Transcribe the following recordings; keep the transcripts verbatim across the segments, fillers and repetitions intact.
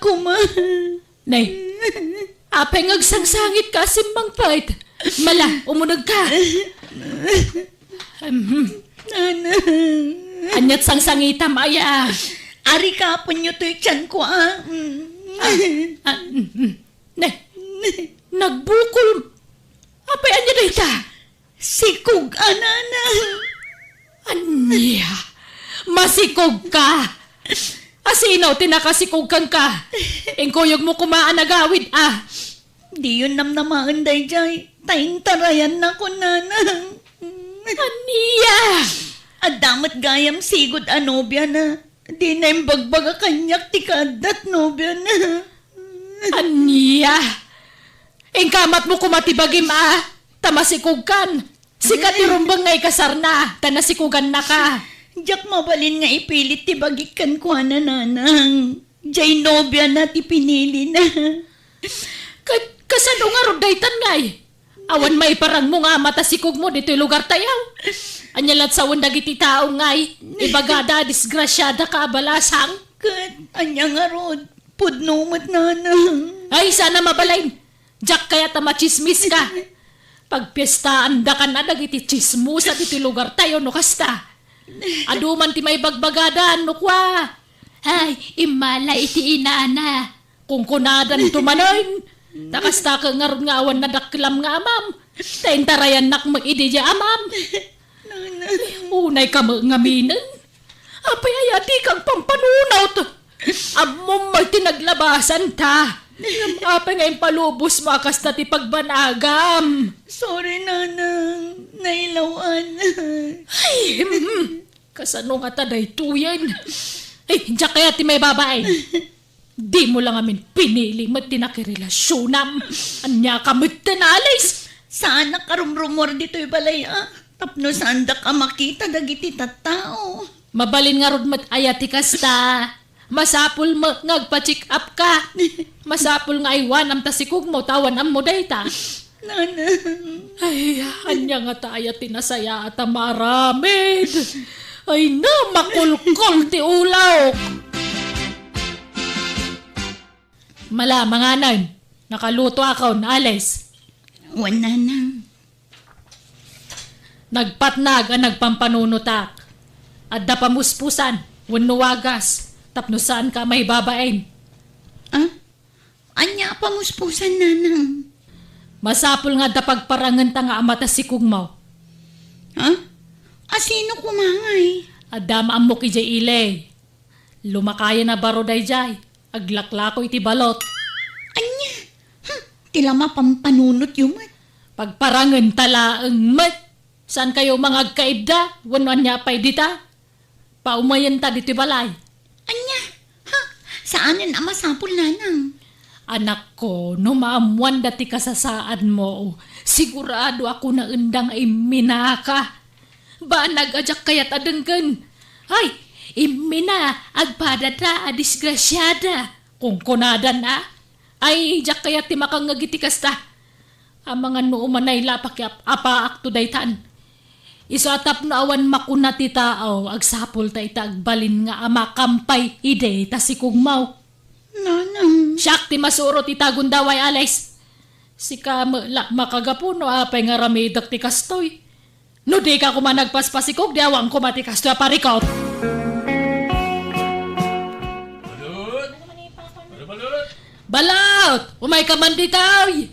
Uma. Nay, apay nga agsangsangitka a simmangpet? Mala, umunegka. Mhm. Nanang. Ania't sangsangitam, aya? Arikapenyo toy tianko, a. Mm. Ah, ah, mm, mm. Nay, nagbukol. Apay ania dayta? Sikog a, nanang. Ania? Masikogka? Asino ti nakasikog kenka? Inkuyogmo koma a nagawid, a. Diyon namnamaen daydiay, ta intarayannakon, nanang. Ania? Adda met gayam sigud a nobiana. Dina imbagbaga kaniak ti kaaddat nobiana. Ania? Inkamatmo koma ti bagim, a, ta masikogkan. Sika ti rumbeng nga ikasarna, ta nasikogannaka. Diak mabalin nga ipilit ti bagik kenkuana, nanang. Jay nobiana ti pinilina. Ka-, kasano ngarud daytan, ngay? Awan maiparangmo nga ama ta sikogmo ditoy lugartayo. Ania la't sawen dagiti tao, ngay? Ibagada a disgrasiadaka a balasang. Ket ania ngarud? Pudno met, nanang. Ay, saan a mabalin. Diak kayat a matsismiska. Pagpiestaandakan a dagiti tsismosa ditoy lugartayo no kasta. Adu man ti maibagbagada no kua, "Ay, immala iti inana." Kunkunadanto manen. Ta kasta ket ngarud nga awan nadakkelam nga amam. Ta intarayannak met idi diay amam. Nanang. Unayka met ngaminen. Apay aya ti kang pampanunot? Ammom met ti naglabasanta. Ngem apay nga impalubosmo a kasta ti pagbanagam? Sorry, nanang. Nailaw-an. Ay, hmm. Kasano ngata daytoyen? Ay, diak kayat ti maibabain. Dimo la ngamin pinili met ti nakirelasionam. Ania ka met ten, Alice? Saanak a rumrumuar ditoy balay, a. Tapno saandak a makita dagiti tattao. Mabalin ngarud met aya ti kasta. Masapul met nga agpa-check up ka. Masapul nga aywanam ta sikogmo ta awan ammo dayta. Nanang. Ay, ania ngata aya ti nasayaat a maaramid? Ay na, makulkol ti ulawko. Mala, manganen. Nakalutoakon, Alice. Wen, nanang. Nagpatnag a nagpampanunotak. Adda pamuspusan wenno wagas tapno saanka a maibabain. Ah? Ania a pamuspusan, nanang? Masapul nga adda pagparangenta nga ama ta sikogmo. Ha? Asino koma ngay? Adda maammok idiay ili. Lumakayan a baro daydiay. Aglaklako iti balot. Ania? Hmm, ti la mapampanunotyo met. Pagparangenta laeng met. Saankayo mangagkaibda wenno ania pay dita? Paumayenta ditoy balay. Ania? Ha? Saanen a masapul, nanang? Anakko, no maammoanda ti kasasaadmo, sigurado a kunaenda nga imminaka. Banag a diak kayat a denggen. Ay, immina, agpadada a disgrasiada. Kunkunadan a. Ay, diak kayat ti makangngeg iti kasta. Amangan no umanay la pakiap-apaakto daytan. Isu a tapno awan makuna ti tao, agsapulta ita agbalin nga ama kampay idi ta sikugmaw. Nanang. Siak ti masurot ita, Gundaway Alice. Sika met la makagapu no apay nga aramidek ti kastoy. No dika koma nagpaspasikog, di awan koma ti kastoy a parikut. Balut! Balut, balut! Balut! Umayka man ditoy!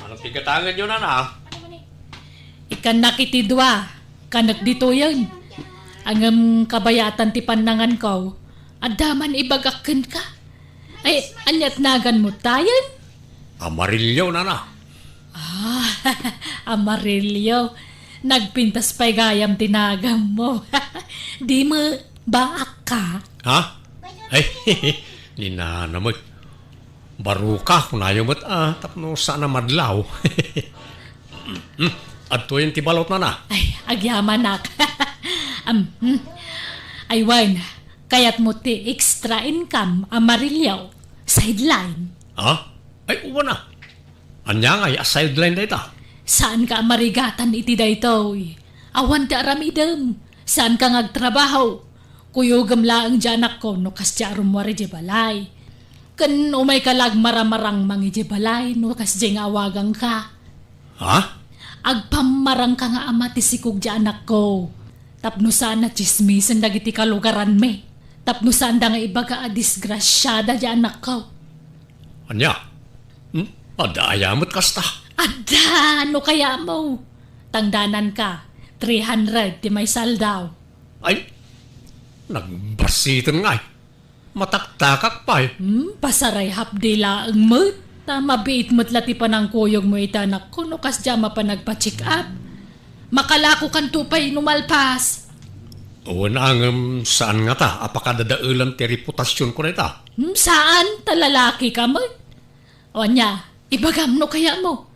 Anong pigatanganyo, nana? Ikannak iti dua, kanek ditoyen. Ngem kabayatan ti pannanganko, adda man ibagak kenka. Ay, ania't naganmo tayen? Amarillo, nana. Ah, Amarillo. Nagpintas pay gayam ti naganmo. Di met baakka? Ha? Ay, ni nana met. Baroka, kunayo met, ah, tapno saan a madlaw. Hmm, adtoyen ti balot, nana. Ay, agyamanak. Am, hmm. Ay, wen, kayatmo ti extra income, Amarillo, sideline. Ha? Ay, wen a. Ania ngay a sideline dayta? Saanka a marigatan iti daytoy. Awan ti aramidem. Saanka nga agtrabaho. Kuyogem laeng diay anakko no kasdiay a rummuar idiay balay. Ken umayka la agmaramarangmang idiay balay no kasdiay nga awagangka. Ha? Agpammarangka nga ama ti sikog ti anakko. Tapno saan a tsismisen dagiti kalugaranmi. Tapno saanda nga ibaga a disgrasiada ti anakko. Ania? Hmm? Adda aya met kasta? Adda, no kayatmo. Tangdananka, three hundred ti maisaldaw. Ay, nagbasiten ngay. Mataktakak pay. Hmm, pasaray hapdi laeng met. Ta mabiit met la ti panangkuyogmo iti anakko no kasdiay a mapan agpa-check up. Makalakokanto pay no malpas. Wen, ngem saan ngata a pakadadaelam ti reputasionko dayta? Hmm, saan, ta lalakika met. O ania, ibagam no kayatmo.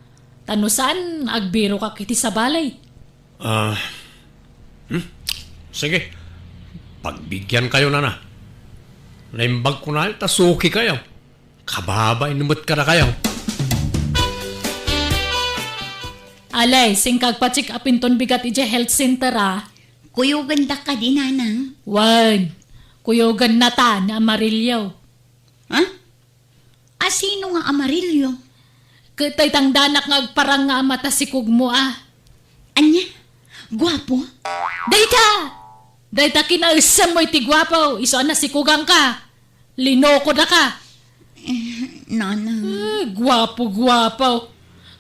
Ta no saan, agbirokak iti sabali. Ah, hmm? Sige. Pagbigyankayo, nana. Naimbagko na ta sukikayo. Kababain met kadakayo. Alay, singkagpa-check up inton bigat idiay health center, a. Kuyogandak kadi, nanang? Wen, kuyogannata ni Amarillo. Ha? A sino nga Amarillo? Ket tay tangdanak nga agparang nga ama ta sikogmo, a. Ania? Guapo? Dayta! Dayta kinaesemmo iti guapo, isu a nasikogangka. Linokodaka. Eh, nana. Eh, guapo, guapo.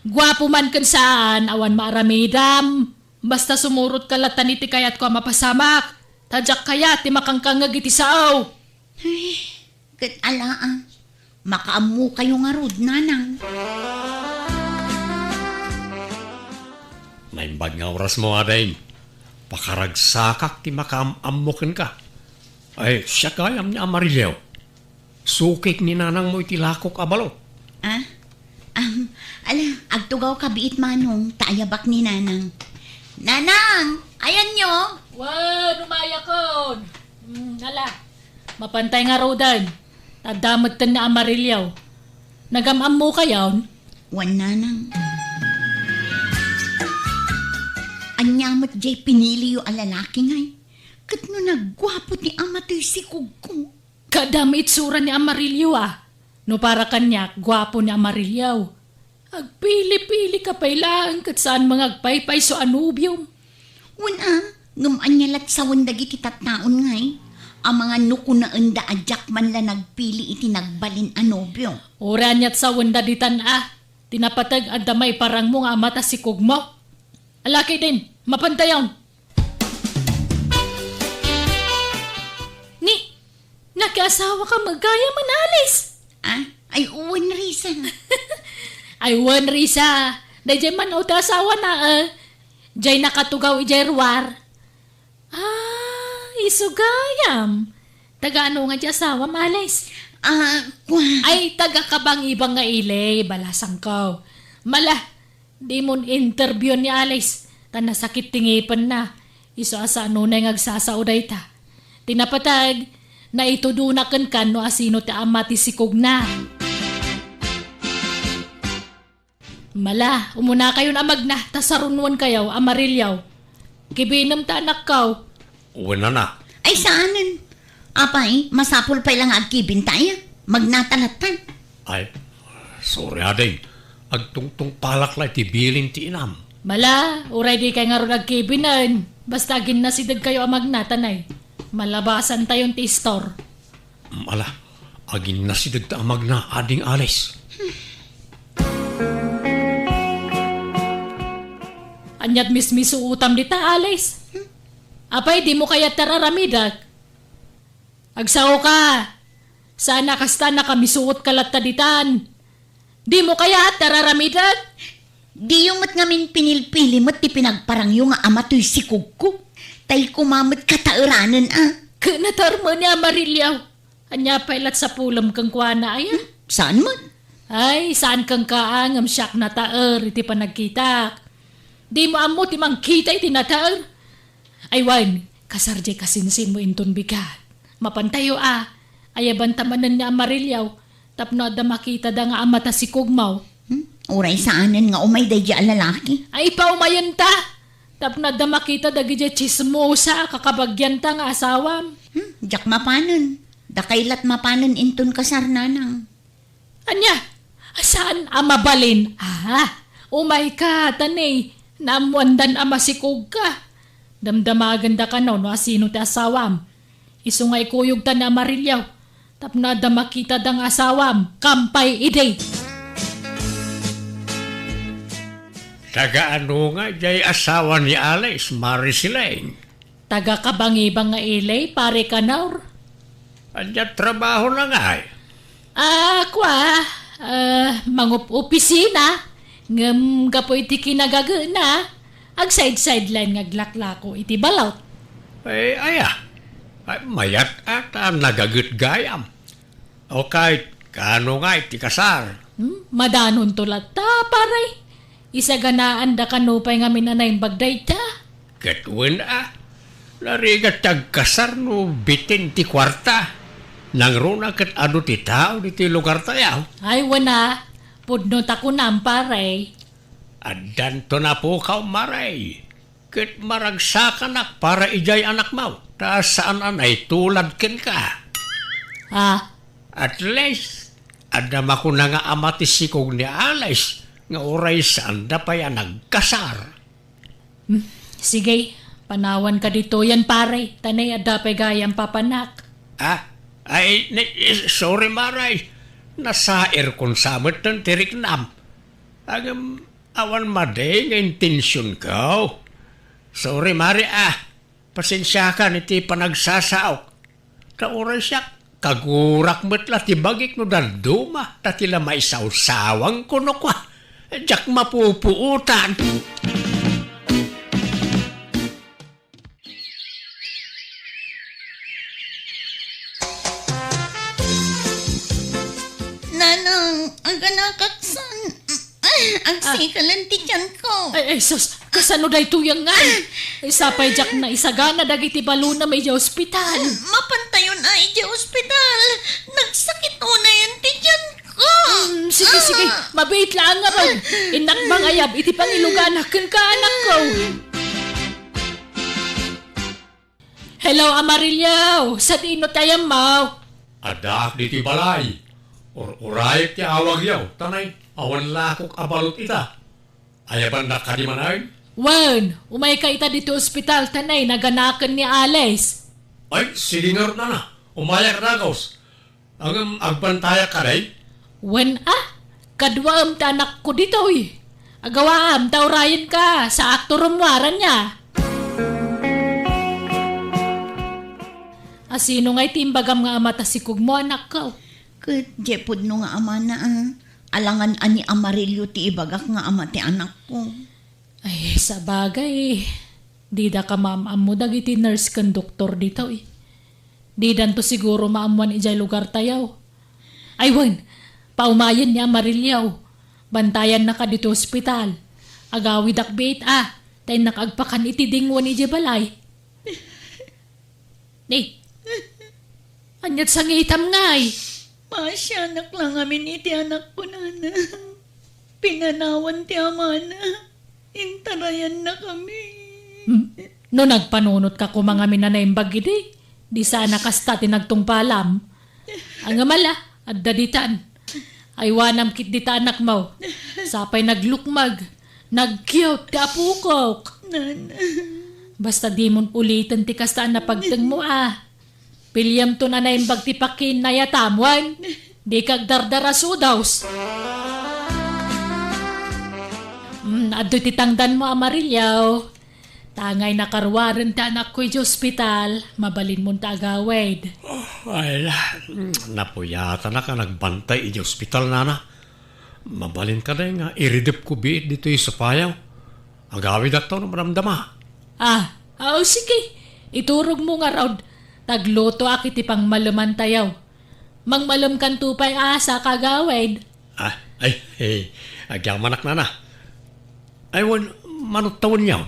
Guapo man ken saan, awan maaramidam. Basta sumurotka latta iti kayatko a mapasamak. Ta diak kayat ti makangkangngeg iti sao. Ay, ket ala, a. Makaammokayo ngarud, nanang. Naimbag nga orasmo, ading. Pakaragsakak ti makaam-ammo kenka. Ay, siak gayam ni Amarillo. Sukik ni nanangmo iti lakok a balo. Ah? Am, ala, agtugawka biit, manong, ta ayabak ni nanang. Nanang! Ayanyo? Wen, umayakon. Hmm, ala. Mapantay ngaruden. Adda metten ni Amarillo. Nagam-ammokayon? Wen, nanang. Ania met diay piniliyo a lalaki ngay? Ket no nagguapo ti ama toy sikogko? Kaadda met itsura ni Amarillo, a. No para kaniak, guapo ni Amarillo. Agpili-pilika pay laeng ket saanmo nga agpaypayso a nobiom. Wen, a, ngem ania lat sawen dagiti tattaon ngay? Amangan no kunaenda a diak man la nagpili iti nagbalin a nobio. Uray aniat sawenda ditan, a. Ti napateg adda maiparangmo nga ama ta sikogmo. Ala ketdin, mapantayon. Ni, nakiasawaka met gayam, Alice? Ah, ay, wen, Risa. Ay, wen, Risa. Daydiay man ti asawana, a. Diay nakatugaw idiay ruar. Ah, isu gayam. Taga ano nga ti asawam, Alice? Ah, kua- Ay, taga Kabangibang nga ili, balasangko. Mala, dimon interview ni Alice, ta nasakit ti ngipenna. Isu a saan unay nga agsasao dayta. Ti napateg, naitudona kenka no asino ti ama ti sikogna. Mala, umunakayon a magna, ta sarunoenkayo, Amarillo. Kibinem ta anakko. Wen, nana. Ay, saanen. Apay, masapul pay la nga agkibintayo. Magnata latta. Ay, sorry, ading. Agtungtungpalak la iti bilin ti inam. Mala, uray dikay ngarud agkibinen. Basta aginnasidegkayo a magnata, nay. Malabasantayon ti istor. Mm, ala, aginnasidegta a magna, ading Alice. Aniat mismisuotam dita, Alice? Apay, dimo kayat ti ar-aramidek? Agsaoka. Saan a kasta, nakamisuotka latta ditan. Dimo kayat ti ar-aramidek? Diyo met ngamin pinilpili met ti pinagparangyo nga ama toy sikogko. Tay koma met kataeranen, a. Ket nataer met ni Amarillo. Ania pay lat sapulem kenkuana, aya? Hmm, saan met? Ay, saan kenka, a, ngem siak nataer iti panagkitak. Dimo ammo ti mangkita iti nataer? Ay wen, kasar diay kasinsinmo inton bigat. Mapantayo, a, ayabanta manen ni Amarillo, tapno adda makitada nga ama ta sikogmo. Hmm? Uray saanen nga umay daydiay a lalaki. Ay, paumayenta! Tapno adda makita dagidiay tsismosa a kakabagianta nga asawam. Hmm? Diak mapanen. Dakay lat mapanen inton kasar, nanang. Ania? Saan a mabalin? Ah, umayka, ta nay, naammoandan a masikogka. Damdamagenda kano no asino ti asawam. Isu nga ikuyogta ni Amarillo tapno adda makitada nga asawam, kampay idi. Taga ano nga jay asawa ni Alice, Mari Siling? Taga Kabangibang nga ili, Pare Kanor. Ania trabahona ngay? Ah, kua, ah, mangup-opisina, ngem gapu iti kinagagena, agsaid-said laeng nga aglaklako iti balot. Ay, aya. Ay, mayat a ta nagaget gayam. Okay, kaano ngay ti kasar? Hmm, madanonto latta, pare. Isaganaanda kano pay ngamin a naimbag dayta? Ket wen a, narigat ti agkasar no bitin ti kuarta. Nangruna ket adu ti tao ditoy lugartayo. Ay, wen a, pudno ta kunam, pare. Addanto napukaw, Mari. Ket maragsakanak para idiay anakmo, ta saan a naitulad kenka. Ah. At least, adda makuna nga ama ti sikog ni Alice nga uray saanda pay a nagkasar. Hmm, sige, panawanka ditoyen, pare, ta nay adda pay gayam papanak. Ah, ay, ni-, sorry, Mari. Nasairkon sa metten ti riknam. Ngem, awan madi nga intensionko. Sorry, Mari, ah. Pasensiakan iti panagsasaok. Ta uray siak, kagurak met la ti bagik no dadduma, ta ti la maisawsawangko no kua, diak mapupuotan. Nanang, aganakaksan. Ay, agsikalen ti tiyanko. Ay, ay, sus, kasano daytoy ngay? Ay, sapay diak naisagana dagiti balonam idiay ospital. Mapantayon a idiay ospital. Nagsakit unayen ti tiyanko. Mm, sige, sige. Mabiit laeng ngarud. Innak mangayab iti pangiluganak kenka, anakko. Hello, Amarillo! Sadino ti ayammo? Addaak ditoy balay. Ur-urayek ti awagyo, ta nay, awan lakok a balot ita. Ayabannak kadi manen? Wen, umayka ita ditoy ospital, ta nay, naganaken ni Alice. Ay, sige ngarud, nana. Umayak dagus. Ngem agbantayak kadi? Wen a, kaduaem ti anakko ditoy. Agawaam ta urayenka, saakto rummuar ania. Asino ngay ti imbagam nga ama ta sikogmo, anakko? Ket diay pudno nga amana a. Alangan a ni Amarillo ti ibagak nga ama ti anakko. Ay, sabagay, dida kamaam-ammo dagiti nurse ken doktor ditoy. Didanto siguro maammuan idiay lugartayo. Ay wen, paumayen ni Amarillo. Bantayannaka ditoy ospital. Agawidak biit a, ta innak agpakan iti dingwen idiay balay. Ni, aniat sangitam ngay? Maasianak la ngamin iti anakko, nana. Pinanawan ti amana. Intarayannakami. Hmm? No nagpanunotka koma ngamin a naimbag idi, di sana kasta ti nagtungpalam. Ngem ala, adda ditan. Aywanam ketdi ta anakmo. Sapay naglukmeg, nag-cute ti apokok. Nana. Basta dimon uliten ti kasta a napagtengmo a. Piliamton a naimbag ti pakinnayatam wen dika agdardara sudos. Hmm, adtoy ti tangdanmo, Amarillo. Tangay nakaruaren ti anakko idiay ospital, mabalinmon ta agawid. Oh, ay, napuyatanak a nagbantay idiay ospital, nana. Mabalin kadi nga iridepko biit ditoy sopayo. Agawidakto no madamdama. Ah, aw, sige. Iturogmo ngarud. Taglutoak iti pangmalemantayo. Mangmalemkanto pay a, sa kagawid. Ah, ay, eh, agyamanak, nana. Ay, wen, mano tawenyo?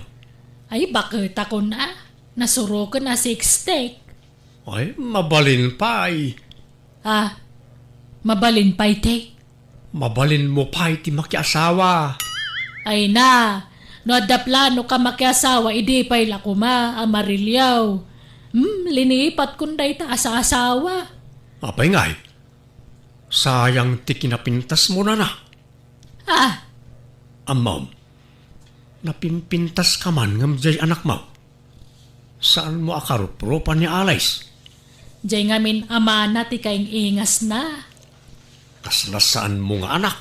Ay, baketakon a. Nasuroken a six stick. Ay, mabalin pay. Ah, mabalin pay ti? Mabalinmo pay ti makiasawa. Ay na, no adda planoka makiasawa, idi pay la koma, Amarillo. Hmm, linipatkon dayta a saasawa. Apay ngay? Sayang ti kinapintasmo, nana. Ah, Ammom, napimpintaska man ngem diay anakmo. Saanmo a karuprupan ni Alice? Diay ngamin amana ti kaing-ingasna. Kasla saanmo nga anak.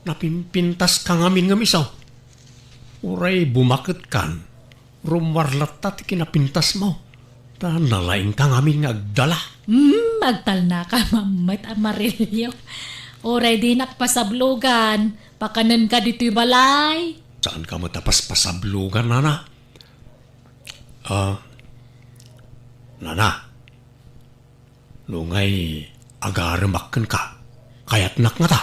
Napimpintaska ngamin ngem isu. Uray bumaketkan, rummuar latta ti kinapintasmo. Ta nalaingka ngamin nga agdala. Hmm, agtalnaka mammet, Amarillo. Uray dinak pasablogan, pakanenka ditoy balay. Saanka met a paspasablogan, nana? Ah, nana, no ngay agaremak kenka, kayatnak ngata.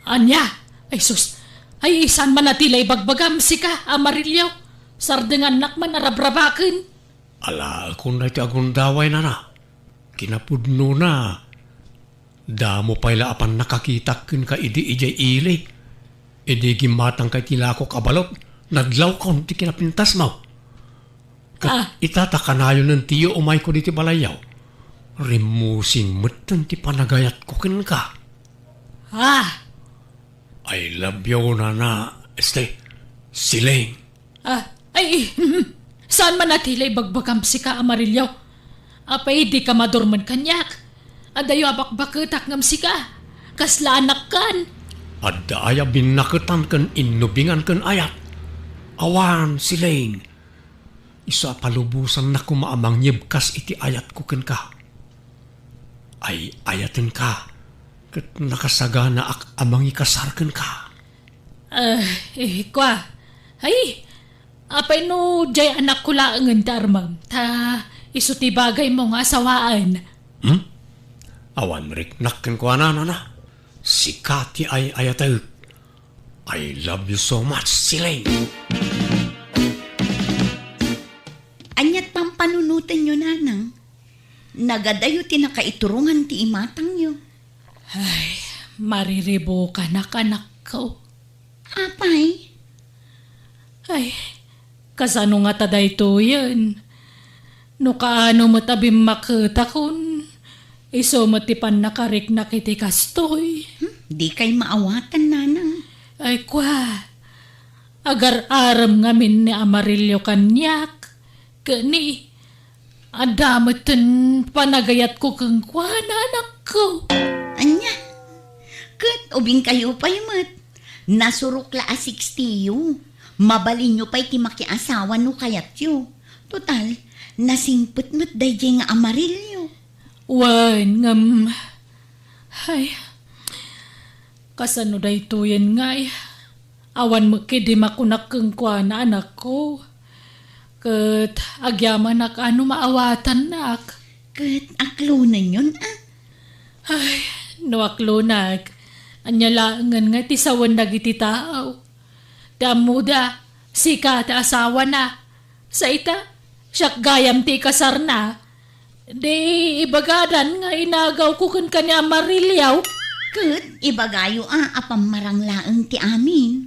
Ania? Ay sus, ay saan man a ti la ibagbagam sika, Amarillo. Sardengannak man a rabrabaken. Alaekon daytoy a gundaway, nana. Kinapudnona, damo pay la a pannakakitak kenka idi idiay ili. Idi gimmatangka iti lakok a balot, nadlawkon ti kinapintasmo. Ket Ah. ita ta kanayonen ti umayko ditoy balayyo, rimmusing metten ti panagayatko kenka. Ah! I love you, nana, este, Siling. Ah, ay, saan man a ti la ibagbagam sika, Amarillo? Apay, dika madurmen kaniak? Adayo a bakbaketak ngem sika. Kasla anakkan. Adda aya binnaketan ken innubingan ken ayat? Awan, Siling. Isu a palubosannak koma a mangyebkas iti ayatko kenka. Ay-ayatenka, ket nakasaganaak a mangikasar kenka. Ah, eh, kua. Ay, apay no diay anakko laengen ti armem, ta isu ti bagaymo nga asawaen. Hmm? Awan riknak kenkuana, nana. Sika ti ay-ayatek. I love you so much, Siling. Aniat pampanunotenyo, nanang? Nagadayo ti nakaiturongan ti imatangyo. Ay, mariribukanak, anakko. Apay? Ay, kasano ngata daytoyen? No kaano met a bimmaketakon, isu met ti pannakariknak iti kastoy. Hmm, dikay maawatan, nanang. Ay, kua, agar-arem ngamin ni Amarillo kaniak, ken ni, adda metten panagayatko kenkuana, anakko. Ania? Ket ubingkayo pay met. Nasurok la a sixty-yo. Mabalinyo pay ti makiasawa no kayatyo. Total, nasingpet met daydiay nga Amarillo. Wen, ngem, ay, kasano daytoyen ngay? Awan met ketdi makunak kenkuana, anakko. Ket agyamanak a no maawatannak. Ket aklonenyon, a? Ay, no aklonak, ania laengen nga ti sawen dagiti tao? Ti ammoda, sika ti asawana. Sa ita, siak gayam ti ikasarna. Di ibagadan nga inagawko kenka ni Amarillo. Ket ibagayo a, a pammarang laeng ti amin.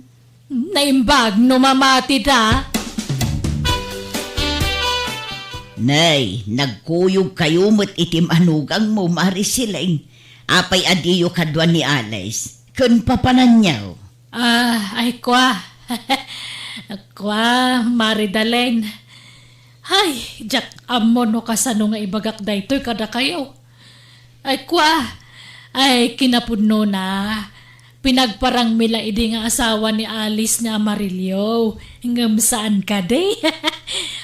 Naimbag no mamatida. Nay, nagkuyogkayo met iti manugangmo, Mari Siling. Apay a diyo kadua ni Alice ken papananyo? Ah, ay kua. Kua, Mari Dalen. Ay, diak ammo no kasano nga ibagak daytoy kadakayo. Ay, kua, ay, kinapudnona, pinagparangmi la idi nga asawa ni Alice ni Amarillo, ngem saan kadi?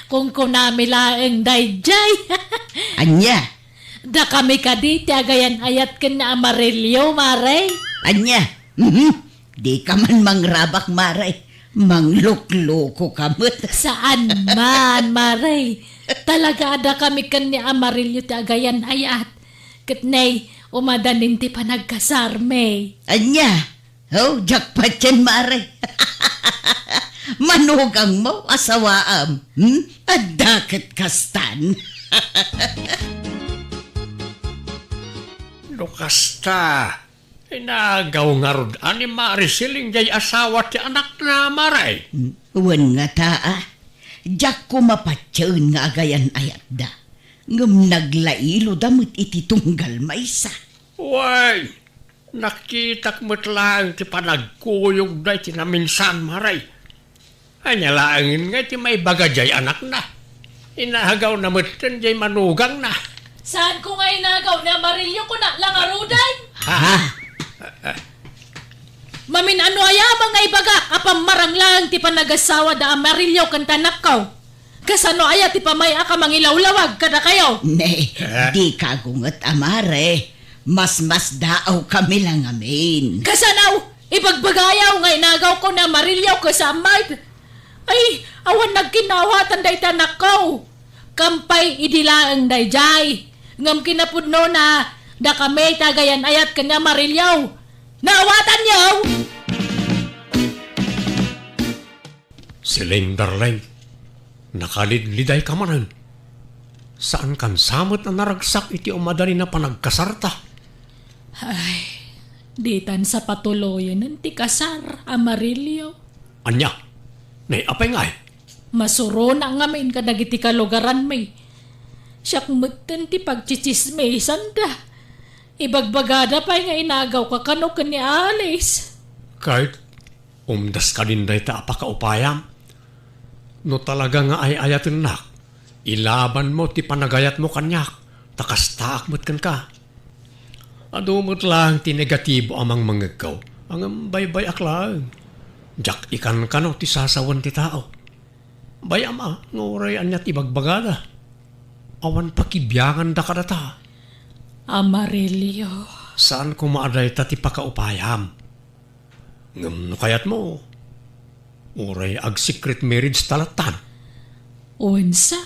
Kunkunami laeng daydiay. Ania? Dakami kadi ti agayan-ayat ken ni Amarillo, Mare? Ania? Mhm. Dika man mangrabak, Mare. Manglukluko ka met. Saan man, Mare. Talaga a dakami ken ni Amarillo ti agayan-ayat. Ket nay, umadanin ti panagkasarmi. Ania? Oh, jackpot yan, Mare. Manugangmo, asawaam. Hmm? Adda ket kastan. No kasta, inagaw ngarud a ni Mari Siling jay asawa ti anakna, Mare? Wen ngata, a. Diak koma patien nga agayan-ayatda. Ngem naglailoda met iti tunggal maysa. Wen, nakitak met laeng ti panagkuyogda iti naminsan, Mare. Ania laengen nga ti maibaga diay anakna? Inagawna metten diay manugangna. Saanko nga inagaw ni Amarillo, kunak la ngaruden. Ha? Mamin-ano aya a mangaibagak a pammarang laeng ti panagasawa da Amarillo ken ti anakko? Kasano aya ti pamay-ak a mangilawlawag kadakayo? Ne, Eh? Dika agunget a mare. Masmasdaawkami la ngamin. Kasano? Ibagbagayo nga inagawko ni Amarillo ken Sammad. Ay, awan nagkinawatan dayta anakko. Kampay idi laeng daydiay. Ngem kinapudnona, dakami ti agayan-ayat ken ni Amarillo. Naawatanyo? Siling, darling, nakalidlidayka manen. Saankan sa met a naragsak iti umadalin a panagkasarta. Ay, ditan sa patuloyen ti kasar, Amarillo. Ania? Nay, apay ngay? Masurona ngamin kadagiti kalugaranmi. Siak metten ti pagtsitsismisanda. Ibagbagada pay nga inagawka kano ken ni Alice. Kay, umdas kadin dayta a pakaupayam. No talaga nga ay-ayatennak, ilabanmo ti panagayatmo kaniak, ta kastaak met kenka. Adu met laeng ti negatibo a mangmangegko, ngem baybay-ak laeng. Diak ikankano ti sasawen ti tao. Bay-am a, nga uray ania ti ibagbagada. Awan pakibianganda kadata. Amarillo. Saan koma a dayta ti pakaupayam. Ngem no kayatmo, uray ag-secret marriage ta lattan. Wen sa,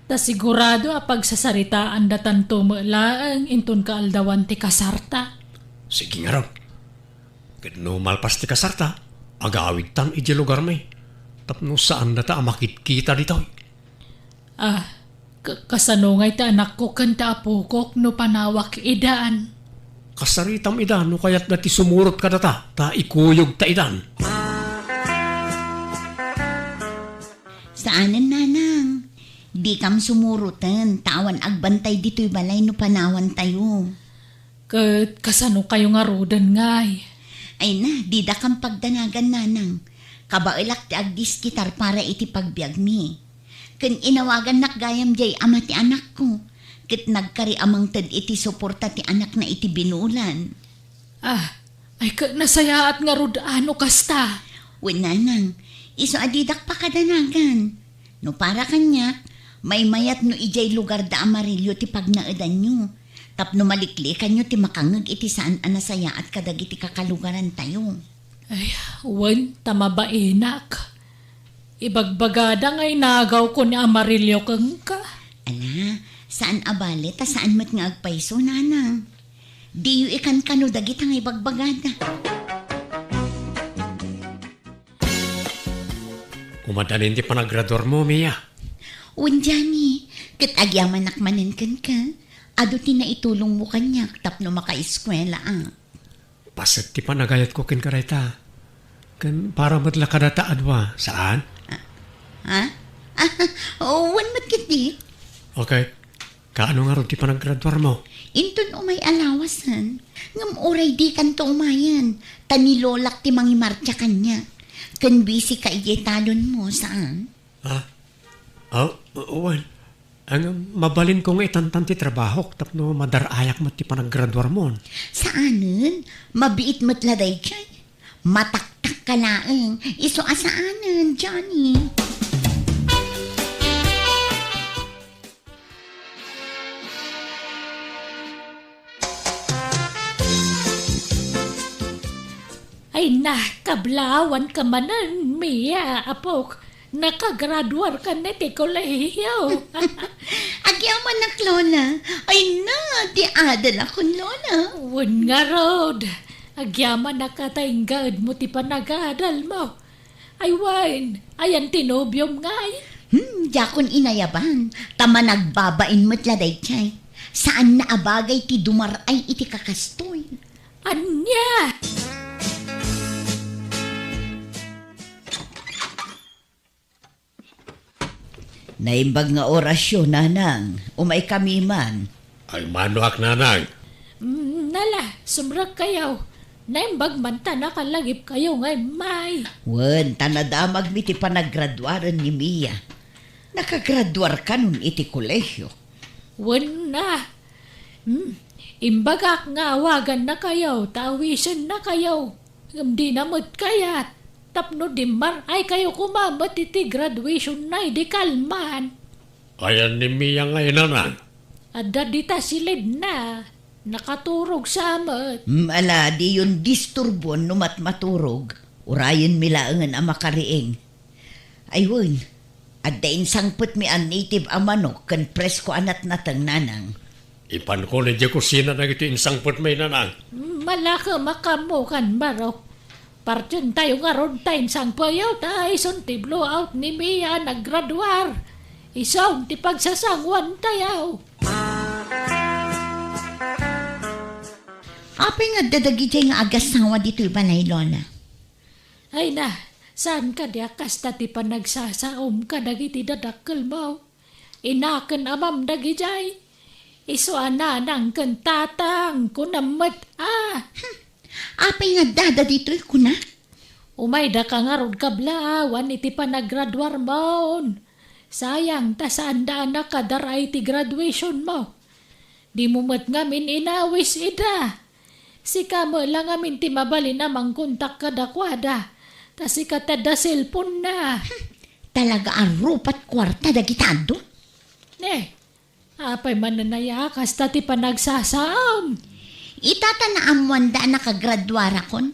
ta sigurado a pagsasaritaandatanto met laeng inton kaaldawan ti kasarta. Sige ngarud. Ket no malpas ti kasarta, agawidtan idiay lugarmi, tapno saandata a makitkita ditoy. Ah, ka-, kasano ngay ti anakko ken ti apokok no panawak idan? Kasaritam ida no kayatda ti sumurot kadata, ta ikuyogta idan. Saanen, nanang. Dikam sumuroten, ta awan agbantay ditoy balay no panawantayo. Ket kasano kayo ngaruden ngay? Ay na, didakam pagdanagan, nanang. Kabaelak ti agdiskitar para iti pagbiagmi. Ken inawagannak gayam diay ama ti anakko, ket nagkari a mangted iti suporta ti anakna iti binulan. Ah, ay ket nasayaat ngarud a no kasta. Wen, nanang, isu a didak pakadanagan. No para kaniak, maymayat no idiay lugar da Amarillo ti pagnaedanyo, tapno maliklikanyo ti makangeg iti saan a nasayaat kadagiti kakalugarantayo. Ay, wen, ta mabainak. Ibagbagada nga inagawko ni Amarillo kenka. Ala, saan a bale, ta saan met nga agpayso, nanang. Diyo ikankano dagita nga ibagbagada. Umadalin ti panagraduarmo, Mia. Wen, Johnny, ket agyamanak manen kenka. Adu ti naitulongmo kaniak tapno makaeskuelaak. Paset ti panagayatko kenka dayta. Ken para met la kadata a dua, saan? Ah, ha? Ah, wen met ketdi. Okay. Kaano ngarud ti panagraduarmo? Inton umay a lawasen. Ngem uray dikanto umayen, ta ni lolak ti mangimartsa kaniak. Ken bisika idiay talonmo, saan? Ah? Oh, wen. Ang mabalinko nga itantan ti trabahok tapno madar-ayak met ti panagraduarmon. Saanen, mabiit met la daydiay. Mataktak ka laeng. Isu a saanen, Johnny. Ay na, kablawan ka manen, Mia, apok. Nakagraduar ka na ti kolehiyo. Agyamanak, Lola. Ay na, ti adal akon, Lola. Wen ngarud, agyamanak a ta inggaed mo ti panagadal mo. Ay wen, ayan ti nobiom ngay? Hmm, diakon inayaban, ta managbabain met la daydiay. Saanna a bagay ti dumar-ay iti kakastoy. Ania? Naimbag nga orasyo, nanang. Umaykami man. Ay, manoak, nanang. Mm, Ala, sumrekkayo. Naimbag man ta nakalagipkayo nga immay. Wen, ta nadamagmi ti panagraduaren ni Mia. Nakagraduar kanon iti kolehio. Wen na. Hmm, imbagak nga awagannakayo, ta awisennakayo. Ngem dina met kayat, tapno dimmar-aykayo koma met iti graduationna idi kalman. Ayan ni Mia nga inana? Adda dita silidna, nakaturog sa met. Mm, ala, diyon disturbuon no matmaturog, urayenmi laengen a makariing. Ay wen, adda insangpetmi a native a manok ken presko a natnateng, nanang. Ipanko idiay kusina dagiti insangpetmi, nanang. Malakem a kammukan, Barok. Partientayo ngarud ta insangpetyo ta isun ti blowout ni Mia a naggraduar. Isun ti pagsasanguantayo. Apay nga adda dagidiay nga agasawa ditoy balay, Lola? Ay na, saan kadi a kasta ti panagsasaom kadagiti dadakkelmo? Ina ken amam dagidiay. Isu a nanang ken tatang, kunam met a. Hmm. Apay nga addada ditoy, kuna? Umaydaka ngarud kabla awan iti panagraduarmon. Sayang ta saanda a nakadar-ay ti graduationmo. Dimo met ngamin inawis ida. Sika met la ngamin ti mabalin a mangkontak kadakuada. Ta sika ti adda cellphone-na. Hmm, talaga a rupat kuarta dagita adu? Ne, apay manen aya kasta ti panagsasaom? Ita ta naammoanda a nakagraduarakon.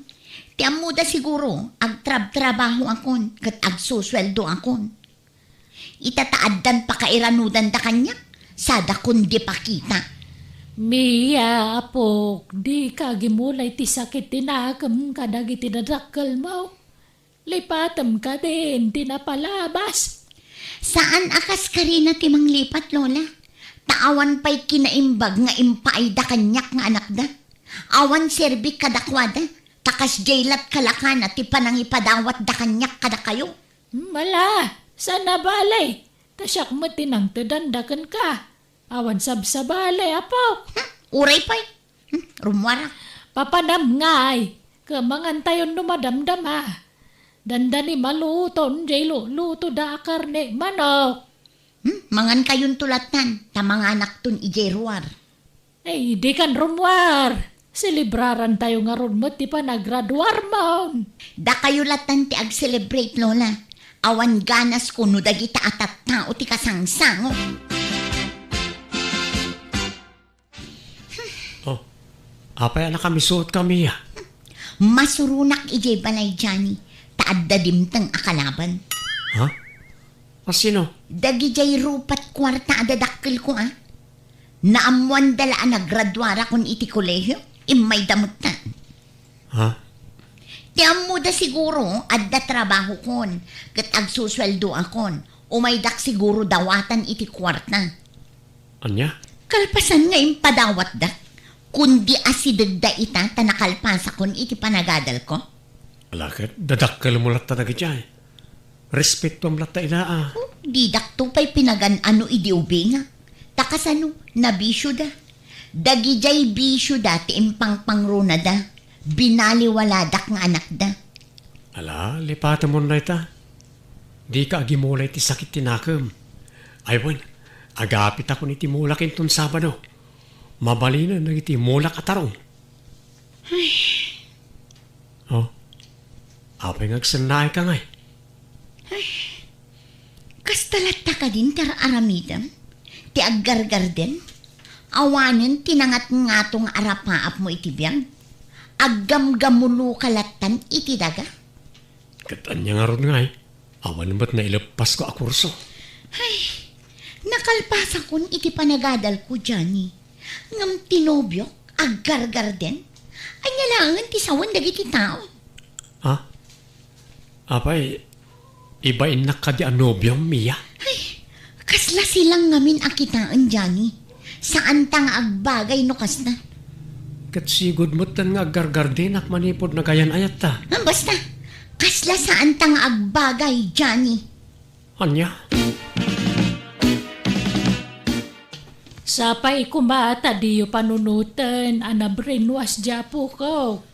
Ti ammoda siguro, agtrabtrabahoakon ket agsusueldoakon. Ita ta addan pakairanudanda kaniak, sadakon di pakita. Mia, apok, dika agimulay ti sakit ti nakem kadagiti dadakkelmo. Lipatem kadin ti napalabas. Saan a kas karina ti manglipat, Lola. Ta awan pay kinaimbag nga impaayda kaniak nga anakda. Awan serbik kadakuada, ta kasdiay lat kalakana ti panangipadawatda kaniak kadakayo. Mala, saan a bale, ta siak met ti nangtedanda kenka. Awan sabsabali, apo. Hmm, uray pay. Hmm, rummuarak. Papanam ngay, ket mangantayon no madamdama. Dandani maluton jay lulutoda a karne manok. Hmm, mangankayonto lattan, ta manganakton idiay ruar. Ay, dikan rummuar. Selebrarantayo ngarud met ti panagraduarmon. Dakayo lattan ti ag-celebrate, Lola. Awan ganasko no dagita a tattao ti kasangsango. Oh, apay a nakamisuot kami, ah? Masuronak idiay balay, Johnny, ta adda dimteng a kalaban. Ha? A sino? Dagidiay rupat kuarta a dadakkelko, a. Naammoanda la a nagraduarakon iti kolehio, immayda metten. Ha? Ti ammoda siguro, adda trabahokon, ket agsusueldoakon. Umaydak siguro dawatan iti kuarta. Ania? Kalpasan nga impadawatdak, kundi asidegda ita ta nakalpasakon iti panagadalko. Ala ket, dadakkelmo latta dagidiay. Respetoam latta ida, a. Oh, didakto pay pinagan-ano idi ubingak. Ta kasano, nabisioda. Dagidiay bisioda ti impangpangronada. Binaliwaladak nga anakda. Ala, lipatemon dayta. Dika agimulay ti sakit ti nakem. Ay wen, agapitakon iti mulak inton Sabado. Mabalinen dagiti mulak a tarong. Ay. Oh, apay nga agsennaayka ngay? Ay, kasta latta kadin ti ar-aramidem? Ti aggargarden? Awanen ti nangatngato nga arapaapmo iti biag? Aggamgamuloka lattan iti daga? Ket ania ngarud ngay? Awan met naileppasko a kurso. Ay, nakalpasakon iti panagadalko, Johnny. Ngem ti nobiok, aggargarden. Ania laengen ti sawen dagiti tao? Ha? Apay, ibainnak kadi a nobiom, Mia? Ay, kasla silang ngamin a kitaen, Johnny. Saanta nga agbagay no kasta. Ket sigud metten nga aggargardenak manipud nagayan-ayatta. Ah, basta, kasla saanta nga agbagay, Johnny. Ania? Sapay koma ta diyo panunoten a na-brainwash di apokok.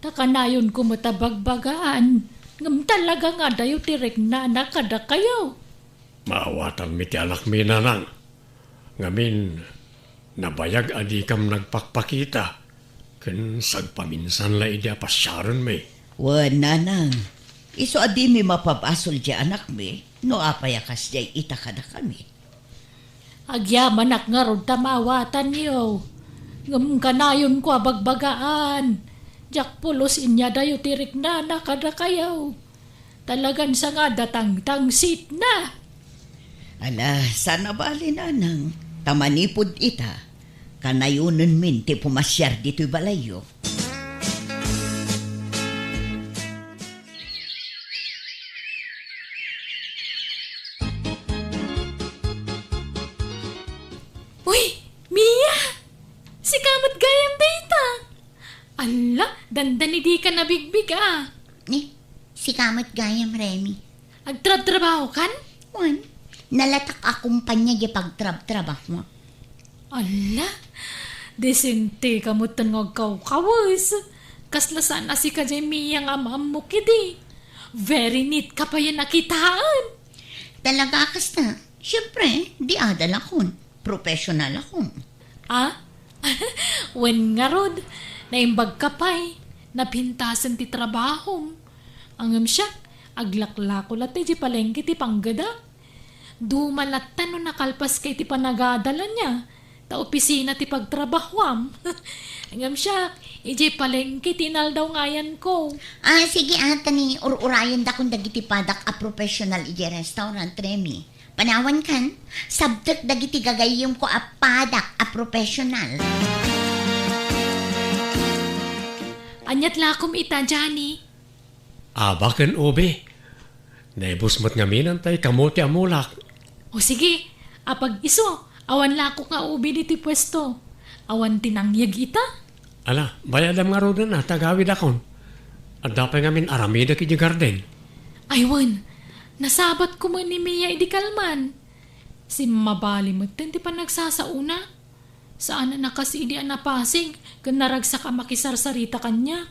Ta kanayonko met a bagbagaan, ngem talaga nga adayo ti riknana kadakayo. Maawatanmi ti anakmi, nanang. Ngamin, nabayag a dikam nagpakpakita, ken sagpaminsan la idi a pasiarenmi. Wen, nanang, isu a dimi mapabasol di anakmi, no apay a kasdiay ita kadakami. Agyamanak ngarud ta maawatanyo. Ngem kanayonko a bagbagaan, diak pulos inyadayo ti riknana kadakayo. Talagan sa nga datangtangsitna. Ala, saan a bali, nanang, ta manipud ita, kanayonenmin ti pumasiar ditoy balayyo. Uy, Mia! Sika met gayam dayta! Alla, dandani dika nabigbig a. Ni, sika met gayam, Remy. Agtrabtrabahokan? Wen, nalatak a kumpanya di pagtrabtrabaho. Alla, desenteka metten nga agkawkawes. Kasla saan a sika diay Mia nga am-ammok idi. Very neat ka payen a kitaen. Talaga a kasta? Siempre, di adalakon. Professional akon. Ah? Wen ngarud, naimbag ka pay. Napintasen ti trabahom. Ngem siak, aglaklako latta idiay palengke ti panggedak. Duma latta no nakalpaska iti panagadal ania, ta opisina ti pagtrabahuam. Ngem siak, idiay palengke ti inaldaw nga ayanko. Ah, sige, ah, ta ni ur-urayendakon dagiti padak a professional idiay restaurant, Remy. Panawankan, sabtek dagiti gagayyemko a padak a professional. Aniat lakom ita, Johnny? Aba ken ubi. Naibus met ngamin tay kamote a mulak. O sige, apag isu, awan lakok nga ubi ditoy puesto. Awan ti nangyeg ita? Ala, bayadam ngaruden a, ta agawidakon. Adda pay ngamin aramidek idiay garden. Ay wen, nasabat koma ni Mia idi kalman. Simmabali metten ti panagsasaona. Saan a kas idi a napasig ken naragsak a makisarsarita kaniak.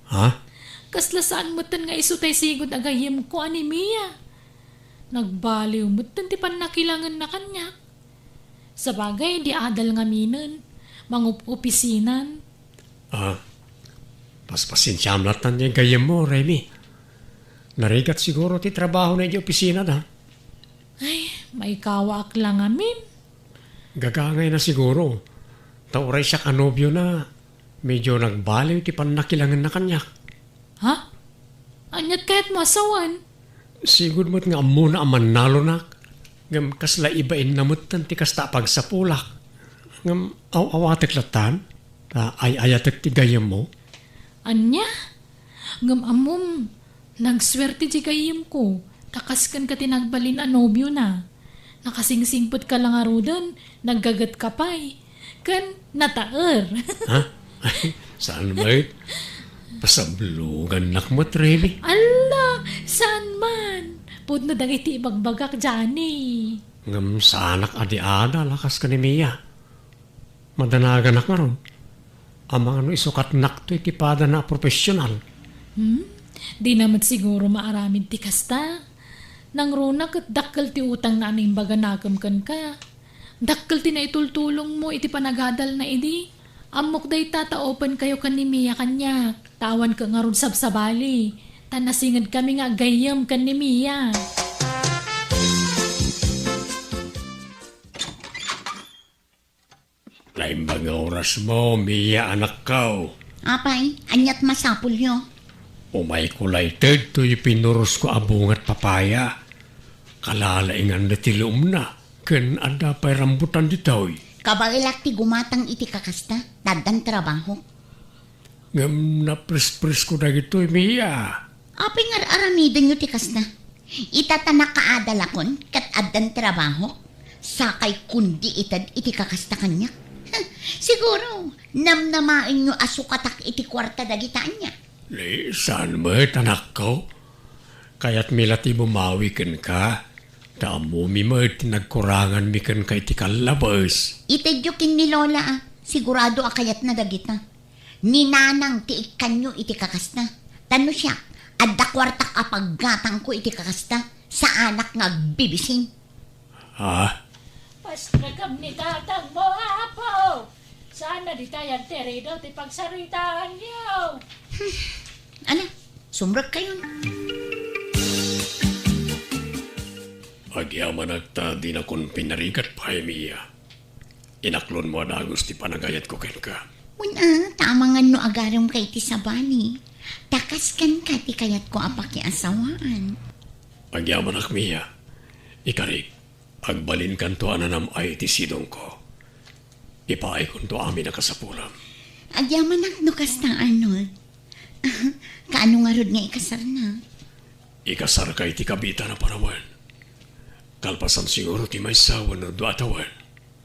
Ha? Kasla saan metten nga isu tay sigud a gayyemko a ni Mia. Nagbaliw metten ti pannakilangenna kaniak. Sabagay, di adal ngaminen, mangup-upisinan. Ah, paspasensiam latta ti gayyemmo, Remy. Narigat siguro ti trabahona idiay opisinada. Ay, maikawaak la ngamin. Gagangayna siguro. Ta uray siak a nobiona, medyo nagbaliw ti pannakilangenna kaniak. Ha? Aniat kayatmo a sawen? Sigud met nga ammona a mannalonak. Ngem kasla ibainna metten ti kasta a pagsapulak. Ngem aw-awatek lattan, ta ay-ayatek ti gayyemmo. Ania? Ngem ammom, nagsuerte ti gayyemko, ta kas kenka ti nagbalin a nobiona. Nakasingsingpetka la ngaruden, naggagetka pay, ken nataer. Ha? Saan met? Pasablogannak met, Remy. Alla, saan man? Pudno dagiti ibagbagak, Johnny. Ngem saanak a di adal a kas ken ni Mia. Madanaganak ngarud. Amangan no isukatnakto iti padana a profesional. Hmm? Dina met siguro maaramid ti kasta. Nangruna ket dakkel ti utangna a naimbaganakem kenka. Dakkel ti naitultulongmo iti panagadalna idi. Ammok dayta ta open kayo ken ni Mia kaniak. Ta awanka ngarud sabsabali. Ta nasingedkami nga agayyem ken ni Mia. Naimbag nga orasmo, Mia, anakko. Apay, aniat masapulyo? Umayko layted toy pinurosko a bungat papaya. Kalalaingan ti luomna, ken adda pay rambutan ditoy. Kabaelak ti gumatang iti kakasta, ta addan trabahok. Ngem naprespresko dagitoy, Mia. Apay nga ar-aramidenyo ti kasta? Ita ta nakaadalakon ket addan trabahok, sakay kundi ited iti kakasta kaniak. Siguro, namnamaenyo a sukatak iti kuarta dagita ania? Ni, saan met, anakko. Kayatmi la ti bumawi kenka. Ta ammomi met ti nagkuranganmi kenka iti kallabes. Itedyo ken ni Lola, a, sigurado a kayatna dagita. Ni Nanang ti ikkanyo iti kakasta. Ta no siak, adda kuartak a paggatangko iti kakasta, saanak nga agbibisin. Ha? Pasnekam ni tatangmo, Apo! Saan a ditay enterido ti pagsaritaanyo? Ala, sumrekkayon. Agyamanak ta dinakon pinarigat pay, Mia. Inaklonmo a dagus ti panagayatko kenka. Wen a, ta amangan no agaremka iti sabali. Ta kas kenka ti kayatko a pakiasawaan. Agyamanak, Mia. Ikarik, agbalinkanto a nanam-ay iti sidongko. Ipaaykonto amin a kasapulam. Agyamanak no kasta, Arnold. Kaano ngarud nga ikasarna? Ikasarka iti kabiitan a panawen. Kalpasan siguro ti maysa wenno dua a tawen.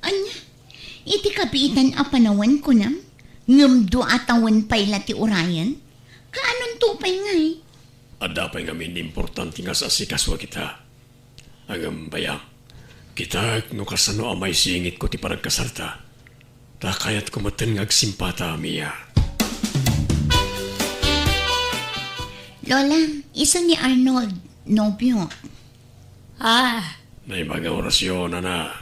Ania? Iti kabiitan a panawen, kunam? Ngem dua a tawen pay la ti urayen? Kaanonto pay ngay? Adda pay ngamin importante nga asikasuak ita. Ngem bayam, kitak no kasano a maisingitko ti panagkasarta. Ta kayatko metten nga agsimpata, Mia. Lola, isu ni Arnold, nobio. Ah. Naimbag nga orasyon, ana.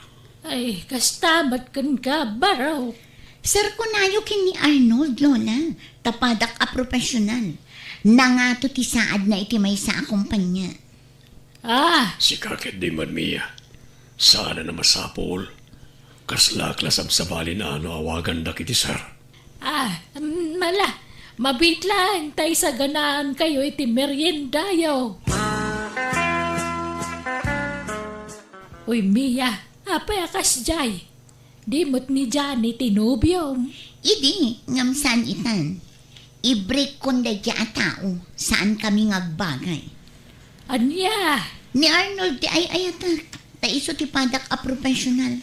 Ay, kasta met kenka, baro. Serkonayo ken ni Arnold, Lola. Ta padak a profesional. Nangato ti saadna iti maysa a kompania. Ah! Sika ketdi met, Mia. Saan a masapul. Kaslak la sabsabalin a no awagandak iti sir. Ah, mm, ala, mabiit laeng ta isaganaankayo iti meriendayo. Uy, Mia, apay a kasdiay? Di met ni Johnny ti nobiom? Idi, ngem saan itan. I-break-kon daydiay a tao, saan kami nga agbagay. Ania? Ni Arnold ti ay-ayatek, ta isu ti padak a profesional.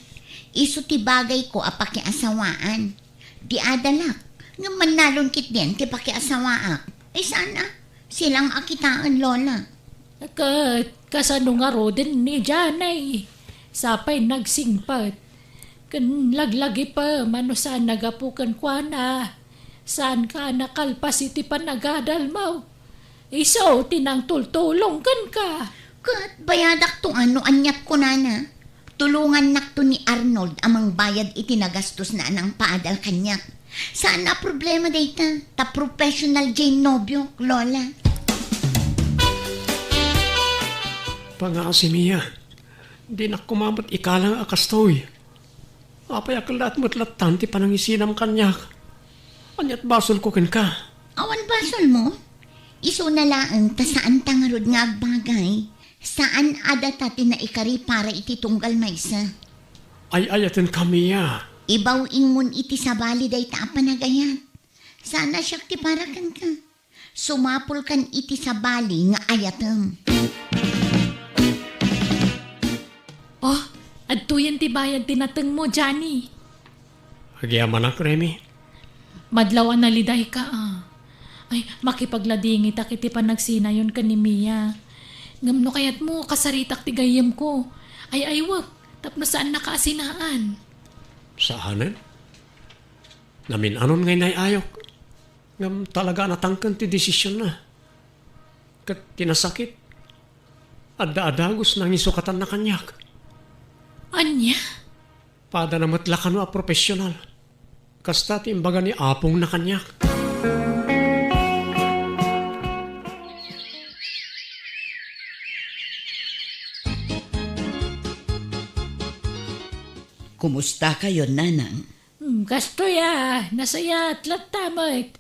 Isu ti bagayko a pakiasawaan. Di adalak, ngem mannalon ketdin ti pakiasawaak. Ay, saan a? Silang a kitaen, Lola. Ket kasano ngaruden ni Janay? Sapay nagsingpet. Ken laglagipem a no saan a gapu kenkuana, saanka a nakalpas iti panagadalmo. Isu ti nangtultulong kenka. Ket bayadakto a no aniat kunana. Tulongannakto ni Arnold a mangbayad iti nagastosna a nangpaadal kaniak. Saan a problema dayta, ta professional diay nobiok, Lola. Pangaasi, Mia. Dinak koma met ikalang a kastoy. Apay a kellaat met lattan ti panangisinam kaniak? Aniat basolko kenka? Awan basolmo? Isuna laeng ta saanta ngarud nga agbagay. Saan a data ti naikari para iti tunggal maysa. Ay-ayatenka, Mia. Ibaw-ingmon iti sabali dayta a panagayat. Saan a siak ti para kenka. Sumapulkan iti sabali nga ayatem. Oh, adtoyen ti bayad ti natengmo, Johnny. Agyamanak, Remy. Madlaw a nalidayka, a. Ay, makipagladingitak iti panagsinayon ken ni Mia. Ngem no kayatmo, kasaritak ti gayyemko. Ay-aywek, tapno saannaka a sinaan. Saanen? Namin-anon nga inay-ayok. Ngem talaga a natangken ti desisionna. Ket ti nasakit, adda a dagus nangisukatanna kaniak. Ania? Padana met la kano a profesional. Kasta ti imbaga ni apongna kaniak. Kumustakayon, Nanang? Hmm, kastoy a, nasayaat latta met.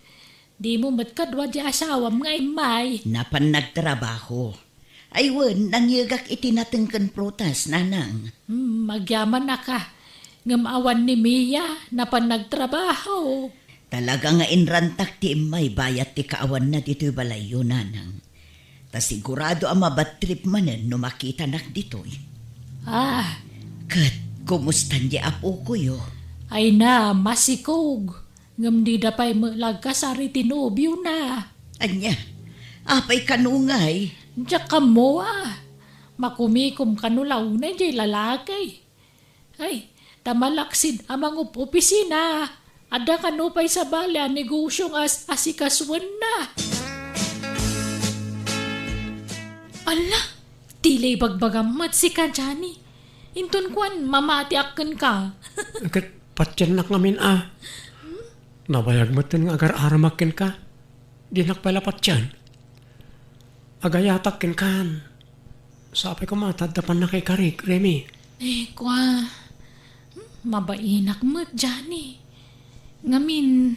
Dimo met kadua ti asawam nga immay. Napan nagtrabaho. Ay wen, nangyegak iti nateng ken prutas, Nanang. Hmm, agyamanak a. Ngem awan ni Mia, napan nagtrabaho. Talaga nga inrantak ti immay bayat ti kaawanna ditoy balayyo, Nanang. Ta sigurado a mabadtrip manen no makitanak ditoy. Ah. Ket, kumustan ti apokoyo? Ay na, masikog. Ngem dida pay met la agkasar iti nobiona. Ania? Apay kano ngay? Diak ammo a. Makumikom kano la unay diay lalaki. Ay, ta malaksid a mangup-opisina. Adda kano pay sabali a negosio nga as-, asikasuenna. Ala, ti la ibagbagam met sika, Johnny. Inton kuan, mamatiak kenka. Ket patiennak ngamin a. Nabayag metten nga agar-aramak kenka. Dinak pay la patien. Agayatak kenkan. Sapay koma ta adda pannakaikarik, Remy. Eh, kua, hmm, mabainak met, Johnny. Ngamin,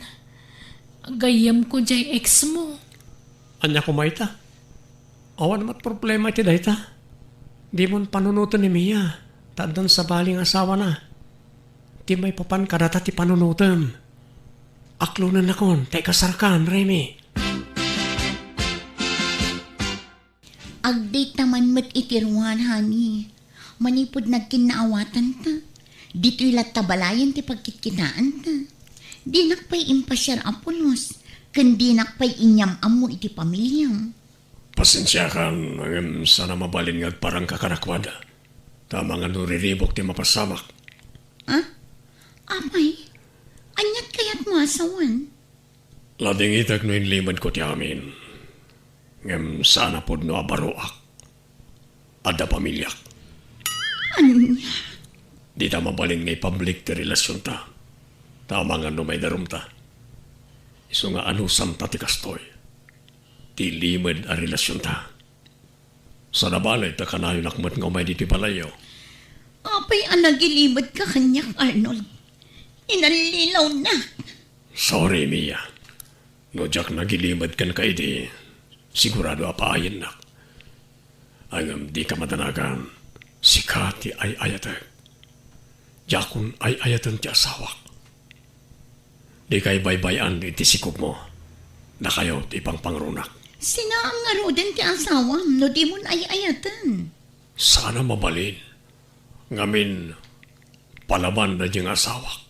gayyemko diay ex mo. Ania koma ita? Awan met problema iti dayta. Dimon panunoten ni Mia, ta addan sabali nga asawana. Ti maipapan kadata ti panunotem. Aklonennakon, ta ikasarkan, Remy. Agdayta man met iti ruar, honey. Manipud nagkinnaawatanta, ditoy latta balayen ti pagkitkitaanta. Dinak pay impasiar a pulos, ken dinak pay inyam-ammo iti pamiliam. Pasensiakan, ngem saan a mabalin nga agparangka kadakuada. Ta amangan no riribuk ti mapasamak. Ah? Apay, aniat kayatmo a sawen? Ladingitek no inlimedko ti amin. Ngem saan a pudno a baroak. Adda pamiliak. Ania? Dita mabalin nga ipablik ti relasionta. Ta amangan no maidarumta. Isu nga anusamta ti kastoy. Ti limed a relasionta. Saan a bale ta kanayonak met nga umay ditoy balayyo. Apay a nagilimedka kaniak, Arnold? Inallilawnak. Sorry, Mia. No diak nagilimed kenka idi, sigurado a paayennak. Ay, ngem dika madanagan, sika ti ay-ayatek. Diakon ay-ayaten ti asawak. Dikay baybay-an iti sikogmo. Dakayo ti ipangpangrunak. Sinaam ngaruden ti asawam no dimon ay-ayaten. Saan a mabalin. Ngamin, palaban daydi nga asawak.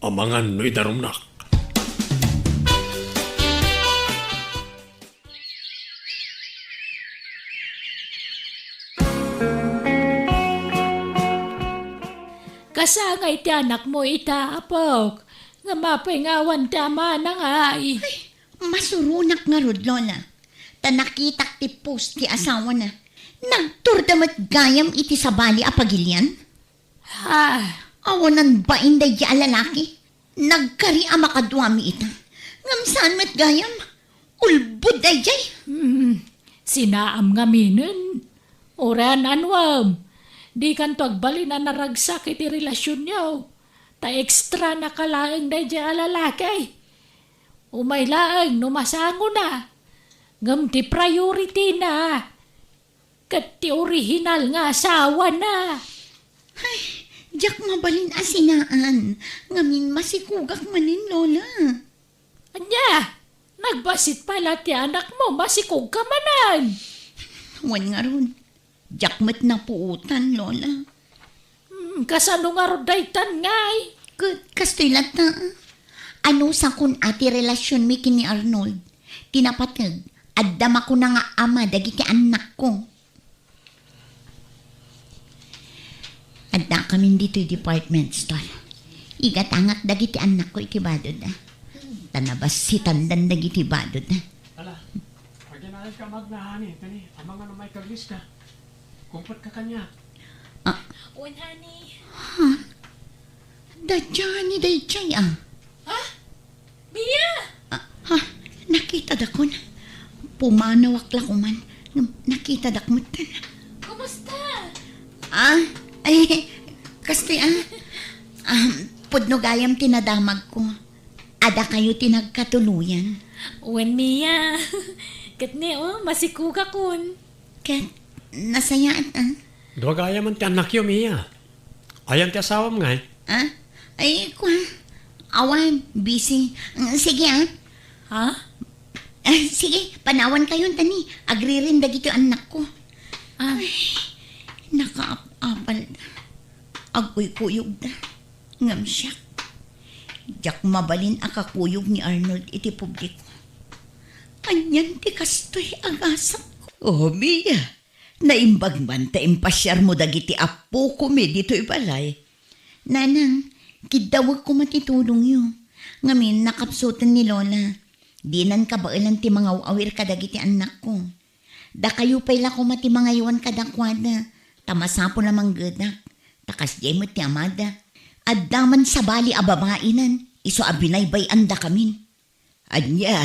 Amangan no idarumnak. Kasangay ti anakmo ita, apok. Ngem apay nga awan ti amana ngay? Ay, masuronak ngarud, Lola. Ta nakitak ti post ti asawana. Nagturda met gayam iti sabali a pagilian. Ah, awanan bain daydi a lalaki. Nagkari a makaduami ita. Ngem saan met gayam? Ulbod daydiay. Hmm, sinaam ngaminen. Uray an-anuem. Dikanto agbalin a naragsak iti relasionyo. Ta extra na ka laeng daydiay a lalaki. Umay laeng no masangona. Ngem ti priority na. Ket ti orihinal nga asawana. Ay, diak mabalin a sinaan. Ngamin masikogak manen, Lola. Ania? Nagbassit pay la ti anakmo, masikogka manen. Wen ngarud, diak met napuotan, Lola. Hmm, kasano ngarud daytan ngay? Ket kastoy latta. Anusakon a ti relasionmi ken ni Arnold. Ti napateg, adda makuna nga ama dagiti annakko. Addakamin ditoy department store. Igatangak dagiti annakko iti badod, ah. Ta nabassitandan dagiti badod, ah. Ala, agyanayka magna, honey. Tani, amangan no maikaglis ka. Kumpet ka kaniak. Ah. Wen, honey. Ha? Da Johnny daydiay, ah. Ha? Mia! Ah, ha? Nakitadakon. Pumanawak la koman. Ngem nakitadak met. Kumusta? Ah, ay, kastoy, ah. Ah, pudno gayam ti nadamagko. Adda kayo ti nagkatuloyan. Wen, Mia. Ket ni, oh, masikogakon. Ket nasayaat, ah. Dua gayam ti annakyo, Mia. Ayan ti asawam ngay? Ah? Ay, kua. Awan, busy. Mm, sige, ah. Ha? Ah, sige, panawan kayo, tani. Agririm dagiti annakko. Ah. Ay, nakaap-apal. Agkuykuyog da. Ngem siak, diak mabalin a kakuyog ni Arnold iti publiko. Anian ti kastoy a gasatko? Oh, Mia, Naimbag man ta impasiarmo dagiti appokomi ditoy balay. Nanang, kiddawek koma ti tulongyo. Ngamin, nakapsuten ni Lola. Dinan kabaelan ti mangaw-awir kadagiti annakko. Dakayo pay la koma ti mangaywan kadakuada, ta masapul a manggedak, ta kasdiay met ti amada. Adda man sabali a babainan, isu a binaybay-andakamin. Ania?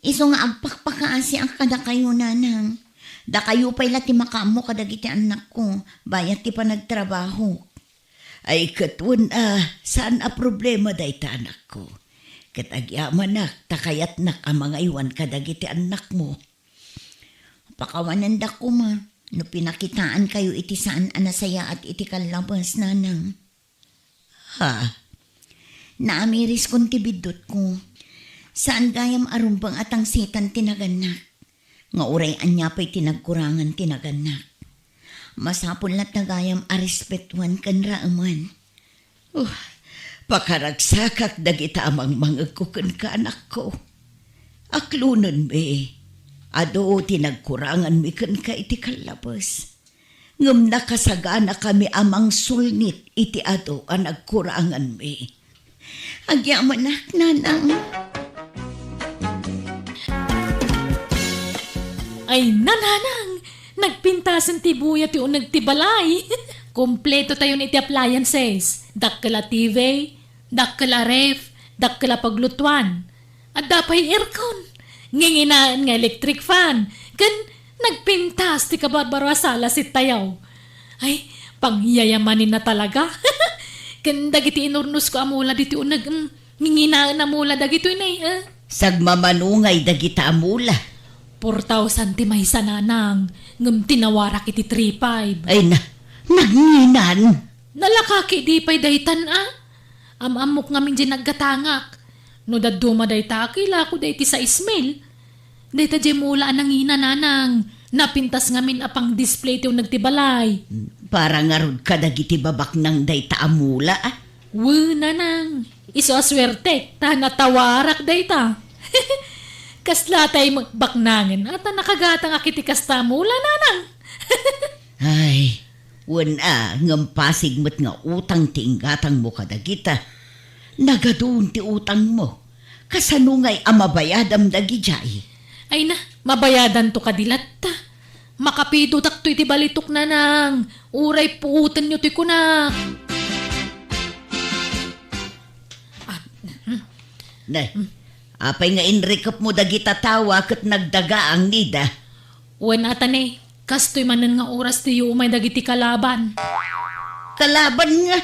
Isu nga agpakpakaasiak kadakayo, Nanang. Dakayo pay la ti makaammo kadagiti annakko, bayat ti panagtrabaho. Ay, ket wen a, saan a problema dayta, anakko. Ket agyamanak ta kayatnak a mangaywan kadagiti annakmo. Pakawanendak koma no pinakitaankayo iti saan a nasayaat iti kallabas, Nanang. Ha? Naamiriskon ti biddutko. Saan gayam a rumbeng a tangsitan ti nagannak. Nga uray ania pay ti nagkurangan ti nagannak. Masapul latta gayam a respetuen ken raemen. Uh, pakaragsakak dagita a mangmangegko kenka, anakko. Aklonenmi, adu ti nagkuranganmi kenka iti kallabes. Ngem nakasaganakami a mangsulnit iti adu a nagkuranganmi. Agyamanak, Nanang. Ay, Nanang! Nagpintasen ti buya ti uneg ti balay. Kompleto tayon iti appliances. Dakkel a T V, dakkel a ref, dakkel a paglutuan. Adda pay aircon. Nginginaen nga electric fan. Ken nagpintas ti kabarbaro a sala sit tayaw. Ay, pangyayamanin na talaga. Ken dagiti inurnosko a mula ditoy uneg, mm, nginginaen a mula dagitoy nay, eh. Sagmamanungay dagita a mula. Four thousand ti maysa, Nanang, ngem tinawarak iti three five. Ay na, nagnginan. Nalakaki di pay daytan, a? Am-ammok ngamin diay naggatangak. No dadduma dayta, kilako dayta sais mil. Dayta diay mula a nangina, Nanang. Napintas ngamin a pang-display ti uneg ti balay. Para ngarud kadagiti babaknang dayta a mula, a? Wen, Nanang. Isu a suertek, ta natawarak dayta. Kasla tay baknangen, a ta nakagatangak iti kasta a mula, Nanang. Ay, wen a, ngem pasig met nga utang ti inggatangmo kadagita. Nagadun ti utangmo. Kasano ngay a mabayadam dagidiay? Ay na, mabayadanto kadi latta. Makapidotakto iti balitok, Nanang. Uray puotenyo ti kunak. Ah, hmm. Ne, apay nga inrikepmo dagita tawa ket nagdagaang nida? Wen a ta ne, kastoy manen nga oras ti umay dagiti kalaban. Kalaban nga?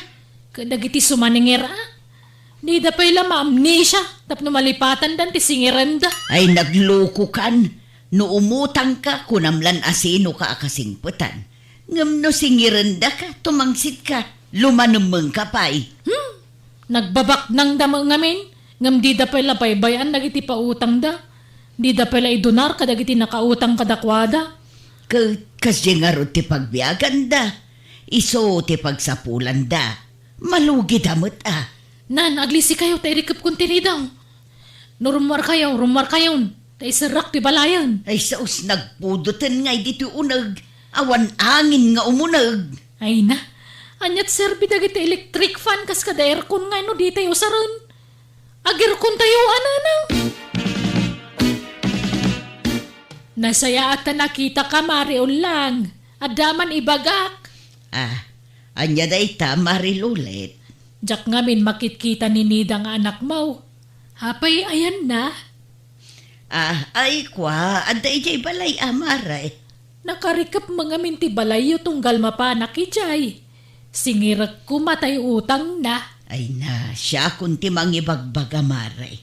Kadagiti sumanenger, a? Dida pay la maamnesia tapno malipatandan ti singirenda. Ay, naglokokan. No umutangka, kunam lan a sinoka a kasingpetan. Ngem no singirendaka, tumangsitka, lumanemmengka pay. Hmm. Nagbabaknangda met ngamin, ngem dida pay la baybay-an dagiti pautangda. Dida pay la idunar kadagiti nakautang kadakuada. Ket kasdiay ngarud ti pagbiaganda, isu ti pagsapulanda. Malugida met a. Nan, aglisikayo ta irikepkon ti ridaw. No rummuarkayo, rummuarkayon, ta iserrak ti balayen. Ay, saos nagpudoten ngay ditoy uneg, awan angin nga umuneg. Ay na, aniat serbi dagiti electric fan kas kada aircon ngay no ditay usaren? Agirkon tayo, a, Nanang. Nasayaat ta nakitaka, Mari Ullang. Adda man ibagak. Ah, ania dayta, Mari Lulet? Diak ngamin makitkita ni Nida nga anakmo. Apay, ayanna? Ah, ay, kua, adda idiay balay, a, Mari. Nakarikep met ngamin ti balayyo tunggal mapanak idiay. Singirek koma tay utangna. Ay na, siakon ti mangibagbaga, Mari.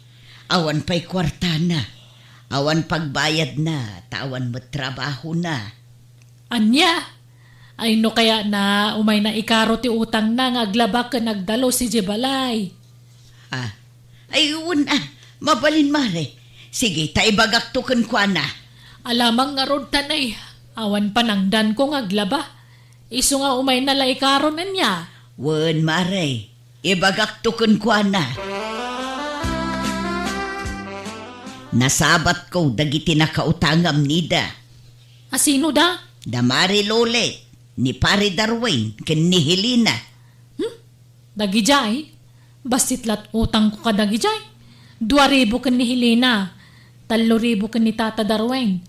Awan pay kuartana. Awan pagbayadna, ta awan met trabahona. Ania? Ay, no kayatna, umayna ikaro ti utangna nga aglaba ken agdalus idiay balay. Ah. Ay, wen a, mabalin, Mari. Sige, ta ibagakto kenkuana. Alamang ngarud ta nay, awan panangdanko nga aglaba. Isu nga umayna la ikaron, ania? Wen, Mari. Ibagakto kenkuana. Nasabatko dagiti nakautangam, Nida. A, sino da? Da Mari Lolet, ni Pari Darwin, ken ni Helena. Hmm? Dagidiay? Bassit la't utangko kadagidiay. Dua ribu ken ni Helena, tallo ribu ken ni Tata Darwin,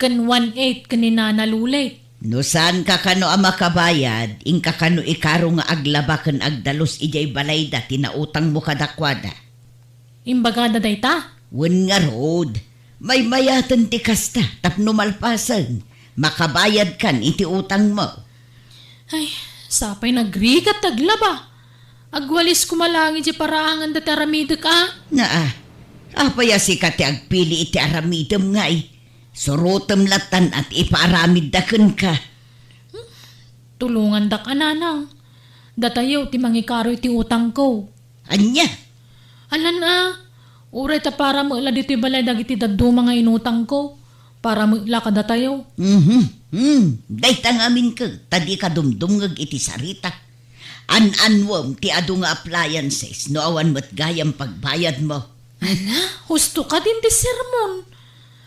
ken one eight ken ni Nana Lolet. No saanka kano a makabayad, inka kano ikaro nga aglaba ken agdalus idiay balayda ti nautangmo kadakuada. Imbagada dayta? Wen ngarud, maymayaten ti kasta tapno malpasen, makabayadkan iti utangmo. Ay, sapay nagrigat ti aglaba. Agwalis koma laeng idiay paraangan dati aramidek a. Naa, apay a sika ti agpili iti aramidem ngay? Surotem lattan a ti ipaaramidda kenka. Tulongandak a nanang. Datayo ti mangikaro iti utangko. Ania? Alan a, uray ta para met la ditoy balay dagiti dadduma nga inutangko. Para met la kadatayo. Mhm. Hmm. Dayta ngamin ket ta dika dumdumngeg iti sarita. An-annuem ti adu nga appliances no awan met gayam pagbayadmo. Ala, husto kadin ti sermon.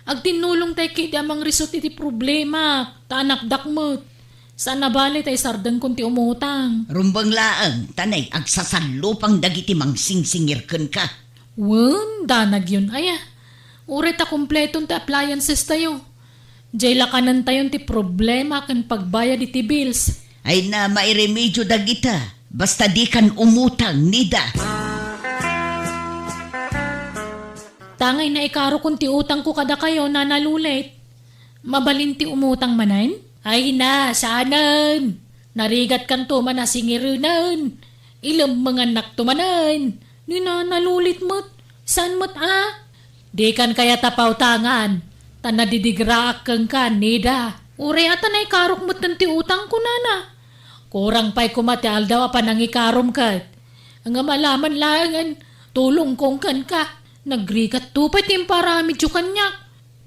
Agtinnulongtay ketdi a mangrisut iti problema, ta anakdak met. Saan a bale ta isardengkon ti umutang. Rumbeng laeng, ta nay, agsasallupang dagiti mangsingsingir kenka. Wen, danagyon aya. Uray ta kompleton ti appliances tayo. Diay lakanentayon ti problema ken pagbayad iti bills. Ay na, mairemedio dagita. Basta dikan umutang, Nida. Tangay naikarokon ti utangko kadakayo, Nana Lulit. Mabalin ti umutang manen? Ay na, saanen. Narigatkanto man a singirenen. Ilemmengannakto manen. Ni Nana Lulit met. Saan met a? Dikan kayat a pautangan, ta nadidigraak kenka, Nida. Uray a ta naikarok metten ti utangko, Nana. Kurang pay koma ti aldaw a panangikarom ket. Ngem alaman laengen, tulongkon kenka. Nagrigatto pay ti imparamidyo kaniak.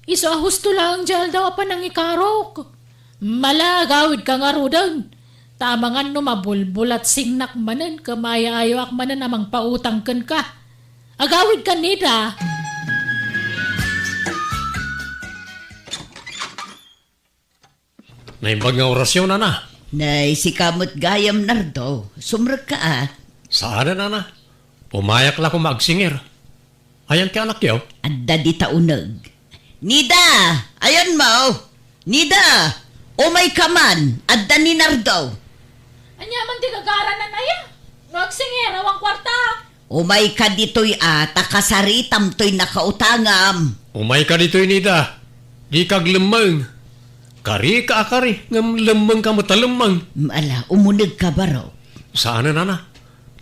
Isu a husto laeng diay aldaw a panangikarok. Mala, agawidka ngaruden. Ta amangan no mabulbulatsingnak manen ken maayo-ayoak manen a mangpautang kenka. Agawidka, Nida. Naimbag nga orasyon, Nana. Nay, sika met gayam, Nardo. Sumrekka a. Saan, Nana. Pumayak la koma agsingir. Ayan ti anakyo? Adda dita uneg. Nida! Ayanmo! Nida! Umayka man! Adda ni Nardo! Ania man ti gagaranan aya? No agsingir, awan kuarta! Umayka ditoy a, ta kasaritam toy nakautangam. Umayka ditoy, Nida. Dika aglemmeng. Karika a kari, ngem lemmengka met a lemmeng. Mm, ala, umunegka, baro. Saan, Nana.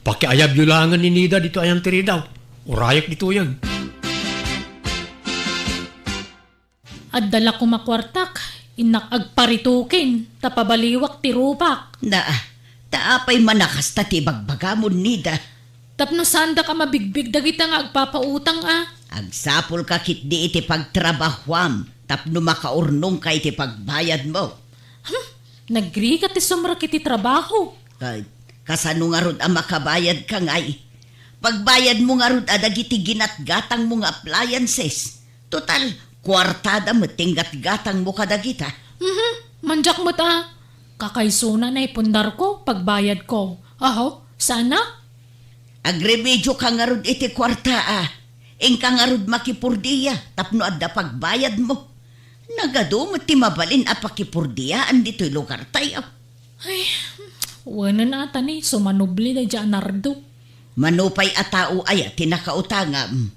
Pakiayabyo laengen ni Nida ditoy ayan ti ridaw. Urayek ditoyen. Adda la koma kuartak, innak agparitukin, ta pabaliwak ti rupak. Naa, ta apay man a kasta ti ibagbagamon, Nida? Tapno saandak a mabigbig dagita nga agpapautang a. Agsapulka ketdi iti pagtrabahuam tapno makaurnongka iti pagbayadmo. Hmm, nagrigat ti sumrek iti trabaho. Ka-, kasano ngarud a makabayadka ngay? Pagbayadmo ngarud a dagiti ginatgatangmo nga appliances. Total, kuartada met ti inggatgatangmo kadagita. Mhm, mandiak met a. Kakaysona naipundarko, pagbayadko. Aho, sana? Agremedioka ngarud iti kuarta a. Inka ngarud makipordia tapno adda pagbayadmo. Nagadu met ti mabalin a pakipordiaan ditoy lugartayo. Ay, wenen a ta ni, sumanubli daydiay a Nardo. Mano pay a tao aya ti nakautangam?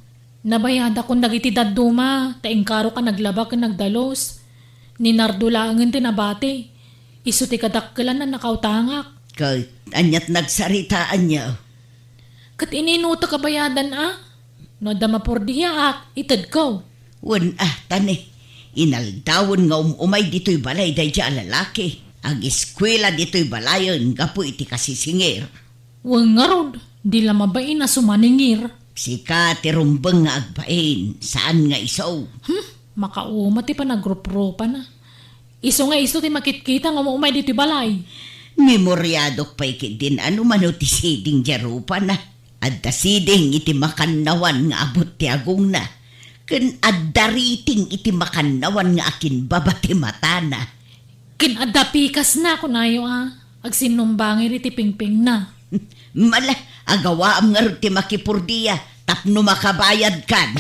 Nabayadakon dagiti dadduma, ta inkarok a naglaba ken nagdalus. Ni Nardo laengen ti nabati. Isu ti kadakkelan a nakautangak. Ket aniat nagsaritaanyo? Ket ininutek a bayadan a? No adda mapordiaak, itedko. Wen a, ta ni, inaldawen nga um-umay ditoy balay daydiay a lalaki. Agiskuela ditoy balayen gapu iti kasisingir. Wen ngarud, di la mabain a sumaningir. Sika ti rumbeng nga agbain, saan nga isu. Hmm, makauma ti panagrupropana. Isu nga isu ti makitkita nga um-umay ditoy balay. Memoriadok pay ketdin a no mano ti siding diay rupana. Adda siding iti makannawan nga abut ti agongna, ken adda riting iti makannawan nga akinbaba ti matana. Ken adda pikasna, kunayo a, agsinnumbangir iti pingpingna. Mala, agawaam ngarud ti makipurdia tapno makabayadkan.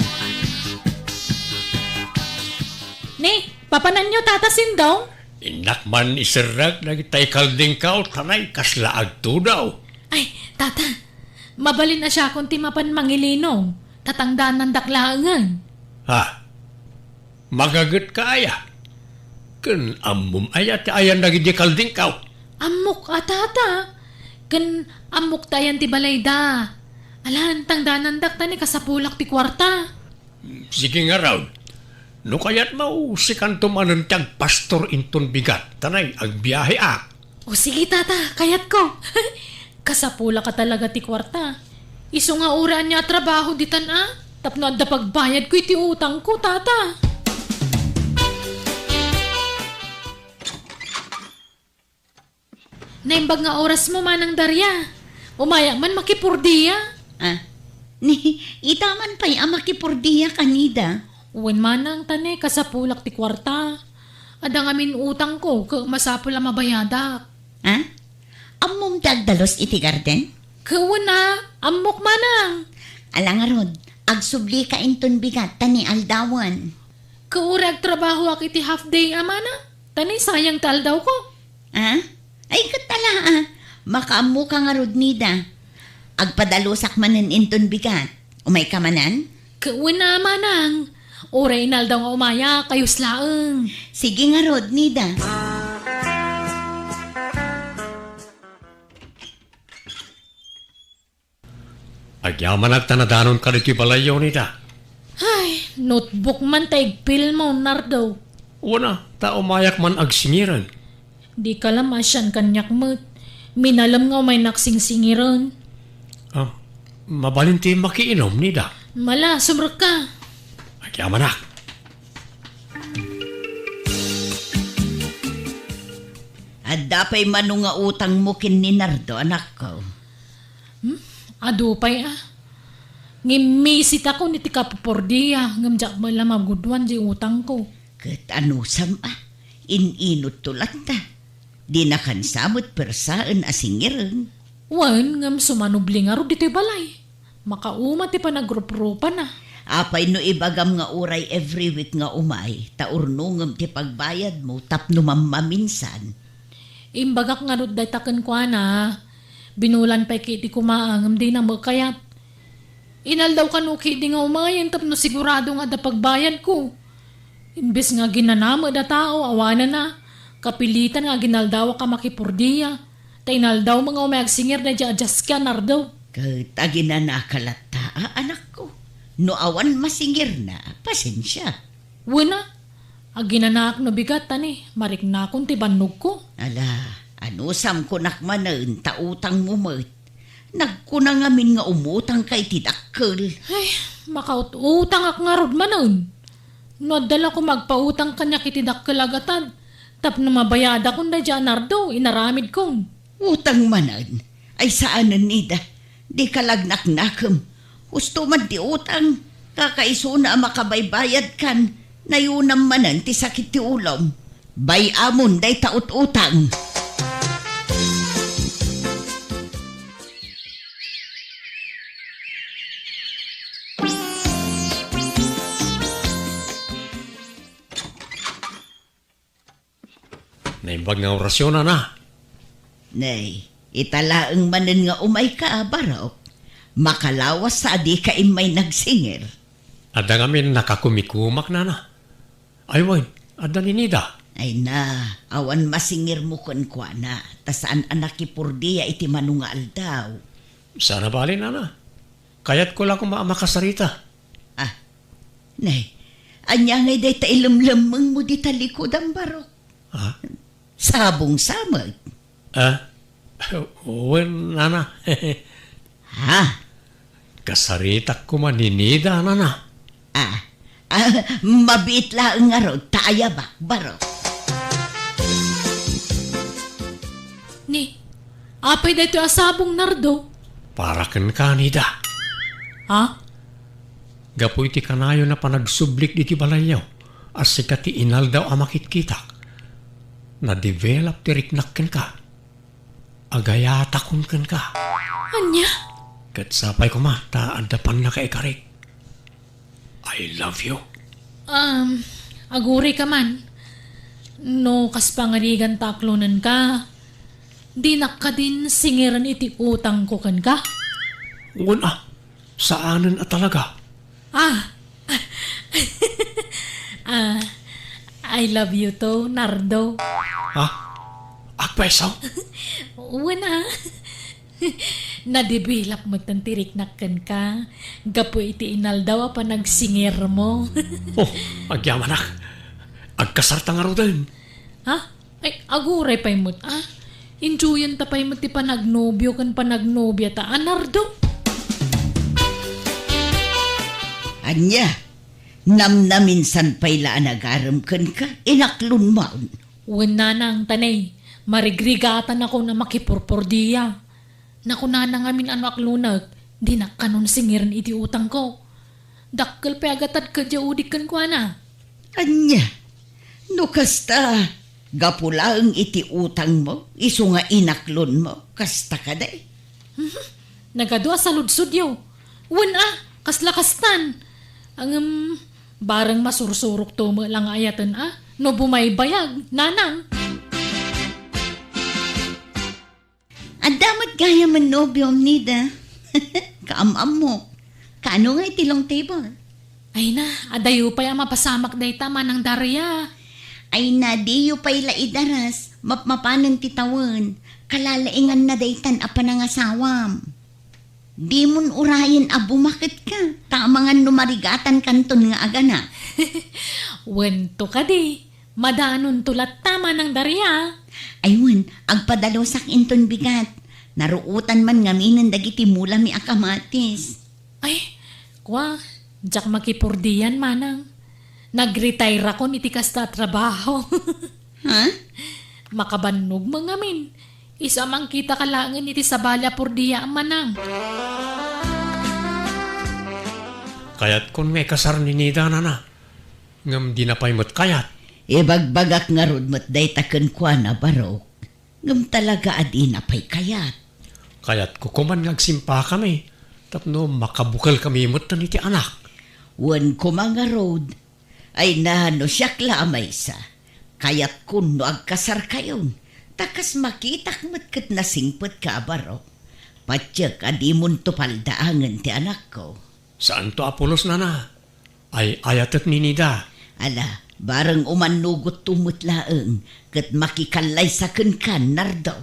Ni, papananyo, Tata Sindong? Innak man iserrek dagita ikaldingkaw, tanay kasla agtudaw. Ay, Tata, mabalin a siakon ti mapan mangilinong, tatangdanandak laengen. Ha? Magagetka aya? Ken ammom aya ti ayan dagidi kaldingkaw? Ammok a, Tata. Ken ammok ti ayan ti balayda. Alan, tangdanandak ta ni kasapulak ti kuarta. Sige ngarud. No kayatmo, sikanto manen ti agpastor inton bigat, tanay agbiaheak. O sige, Tata, kayatko. Kasapulak a talaga ti kuarta. Isu nga uray ania a trabaho ditan a, tapno adda pagbayadko iti utangko, Tata. Naimbag nga orasmo, Manang Daria. Umayak man makipurdia. Ah, ni, ita man pay a makipurdia kanida. Wen, Manang, ta ni kasapulak ti kuarta. Adda ngamin utangko, ket masapul a mabayadak. Ha? Ammom ti agdalus iti garden? Ket wen a, ammok, Manang. Ala ngarud, agsublika inton bigat ta ni aldawen. Ket uray agtrabahoak iti half day a, Manang, ta ni sayang ti aldawko. Ha? Ay, ket ala a. Makaammoka ngarud, Nida. Agpadalusak manen inton bigat. Umayka manen? Ket wen a, Manang. Uray inaldaw nga umayak, kayus laeng. Sige ngarud, Nida. Agyamanak ta nadanonka ditoy balayyo, Nida. Ay, notebook man ta igpilmo, Nardo. Wen a, ta umayak man agsingiren. Dika la maasian kaniak met. Minalem nga umaynak singsingiren. Ah, mabalin ti makiinom, Nida? Mala, sumrekka. Agyamanak. Adda pay mano nga utangmo ken ni Nardo, anakko? Hmm? Adu pay a. Ngem misitakon iti kapupordia, ngem diak met la magudoan diay utangko. Ket anusam a, in-inutto latta. Dinakan sa met persaen a singiren. Wen, ngem sumanubli ngarud ditoy balay. Makauma ti panagruprupana. Apay no ibagam nga uray every week nga umay, ta urnongem ti pagbayadmo tapno mammaminsan? Imbagak ngarud dayta kenkuana, binulan pay ketdi koma ngem dina met kayat. Inaldaw kano ketdi nga umayen tapno sigurado nga adda pagbayadko. Imbes nga aginana met a tao, awanen a, kapilitan nga aginaldawak a makipurdia, ta inaldawmo nga umay agsingir daydiay a diaski a Nardo. Ket aginanaka latta a, anakko? No awan masingirna, pasensia. Wen a, aginanaak no bigat ta ni, mariknakon ti bannogko. Ala, anusam kunak manen ta utangmo met. Nagkuna ngamin nga umutangka iti dakkel. Ay, makaut-utangak ngarud manen. No adda la koma agpautang kaniak iti dakkel a gatad, tapno mabayadakon daydiay a Nardo, inaramidkon. Utang manen? Ay saanen, Nida. Dika la agnaknakem. Husto man ti utang. Kakaisuna a makabaybayadkan. Nayunam manen ti sakit ti ulom. Bay-amon dayta ut-utang. Naimbag nga orasyon, nana. Nay, ita laeng manen nga umayka, Barok. Makalawas sa a dika immay nagsingir. Adda ngamin nakakumikumak, nana. Ay, wen, adda ni Nida. Ay na, awan masingirmo kenkuana, ta saan a nakipurdia iti mano nga aldaw. Saan a bale, nana. Kayatko la koma a makasarita. Ah, nay, ania ngay dayta ilemlemmengmo dita likodam, Barok? Ha? Sabong sa met. Ah? Wen, nana. Ha? Kasaritak koma ni Nida, nana. Ah, ah, mabiit laeng ngarud ta ayabak, Barok. Ni, apay daytoy a sabong, Nardo? Para kenka, Nida. Ha? Gapu iti kanayon a panagsublik ditoy balayyo, a sika ti inaldaw a makitkitak. Nadevelop ti riknak kenka. Agayatakon kenka. Ania? Ket sapay koma ta adda pannakaikarik. I love you. Um, aguray ka man. No kas pangariganta aklonenka, dinak kadin singeren iti utangko kenka? Wen a, saanen a talaga. Ah. Ah, I love you too, Nardo. Ha? Agpayso? Wen a. Nadevelop metten ti riknak kenka gapu iti inaldaw a panagsingermo. Oh, agyamanak. Agkasarta ngaruden. Ha? Ay, aguray pay met, ah. Enjoyenta pay met ti panagnobio ken panagnobiata, a, Nardo. Ania? Namnaminsan pay la a nagarem kenka, inaklonmon. Wen, nanang, ta nay, marigrigatanakon a makipurpordia. Nakunana ngamin a no aklonek, dinak kanon singeren iti utangko. Dakkel pay a gatad ket diay udig kenkuana. Ania? No kasta, gapu laeng iti utangmo, isu nga inaklonmo, kasta kadi? Mhm. Nagadu a saludsodyo. Wen a, kasla kastan. Ngem, bareng masursurokto met la nga ayaten a, no bumaybayag, nanang. Adda met gayamen nobiom, Nida. Kaam-ammok. Kaano nga iti long table? Ay na, adayo pay a mapasamak dayta, Manang Daria. Ay na, diyo pay la idaras. Mapmapanen ti tawen. Kalalainganna daytan a panangasawam. Dimon urayen a bumaketka, ta amangan no marigatan kanton nga agana. Wen to kadi, madanonto latta, Manang Daria. Ay wen, agpadalusak inton bigat. Naruotan man ngaminen dagiti mulami a kamatis. Ay, kua, diak makipurdian, Manang. Nagretire akon iti kasta a trabaho. Ha? Makabannog mo ngamin. Isu a mangkitaka laengen iti sabali a purdia, Manang. Kayatkon nga ikasar ni Nida, nana. Ngem dina pay met kayat. Ibagbagak ngarud met dayta kenkuana, Barok. Ngem talaga a dina pay kayat. Kayatko koman nga agsimpakami tapno makabukelkami metten iti anak. Wen koma ngarud, ay na, no siak la a maysa, kayatkon no agkasarkayon, ta kas makitak met ket nasingpetka a Barok, patiek a dimonto paldaangen ti anakko. Saanto a pulos, nana. Ay-ayatek ni Nida. Ala, bareng umannogotto met laeng, ket makikallaysa kenka, Nardo.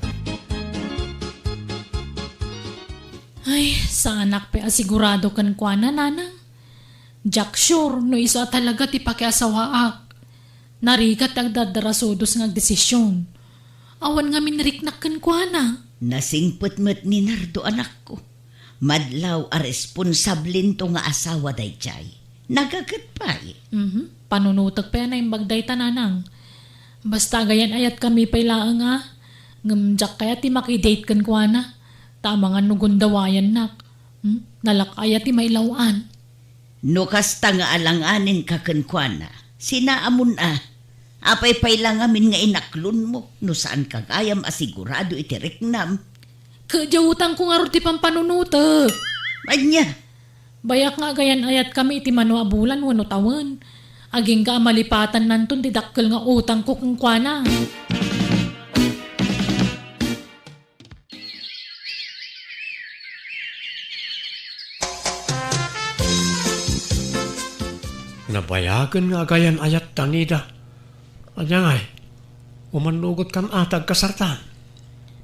Ay, saanak pay a sigurado kenkuana, nanang. Diak sure no isu a talaga ti pakiasawaak. Narigat ti agdardarasudos nga agdesisyon. Awan ngamin riknak kenkuana. Nasingpet met ni Nardo, anakko. Madlaw a responsablento nga asawa daydiay. Nagaget pay. Mhm. Panunotek pay a naimbag dayta, nanang. Basta agayan-ayatkami pay laeng a. Ngem diak kayat ti makidate kenkuana. Ta amangan no gundawayannak. Hmm? Nalak-aya ti mailaw-an. No kasta nga alanganenka kenkuana, sinaamon a. Apay pay la ngamin nga inaklonmo no saanka gayam a sigurado iti riknam? Ket diay utangko ngarud ti pampanunotek. Ania? Bayak nga agayan-ayatkami iti mano a bulan wenno tawen. Agingga a malipatannanton ti dakkel nga utangko kenkuana. Nabayagen nga agayan-ayatta, Nida. Ania ngay, umannugotkan a ti agkasartan?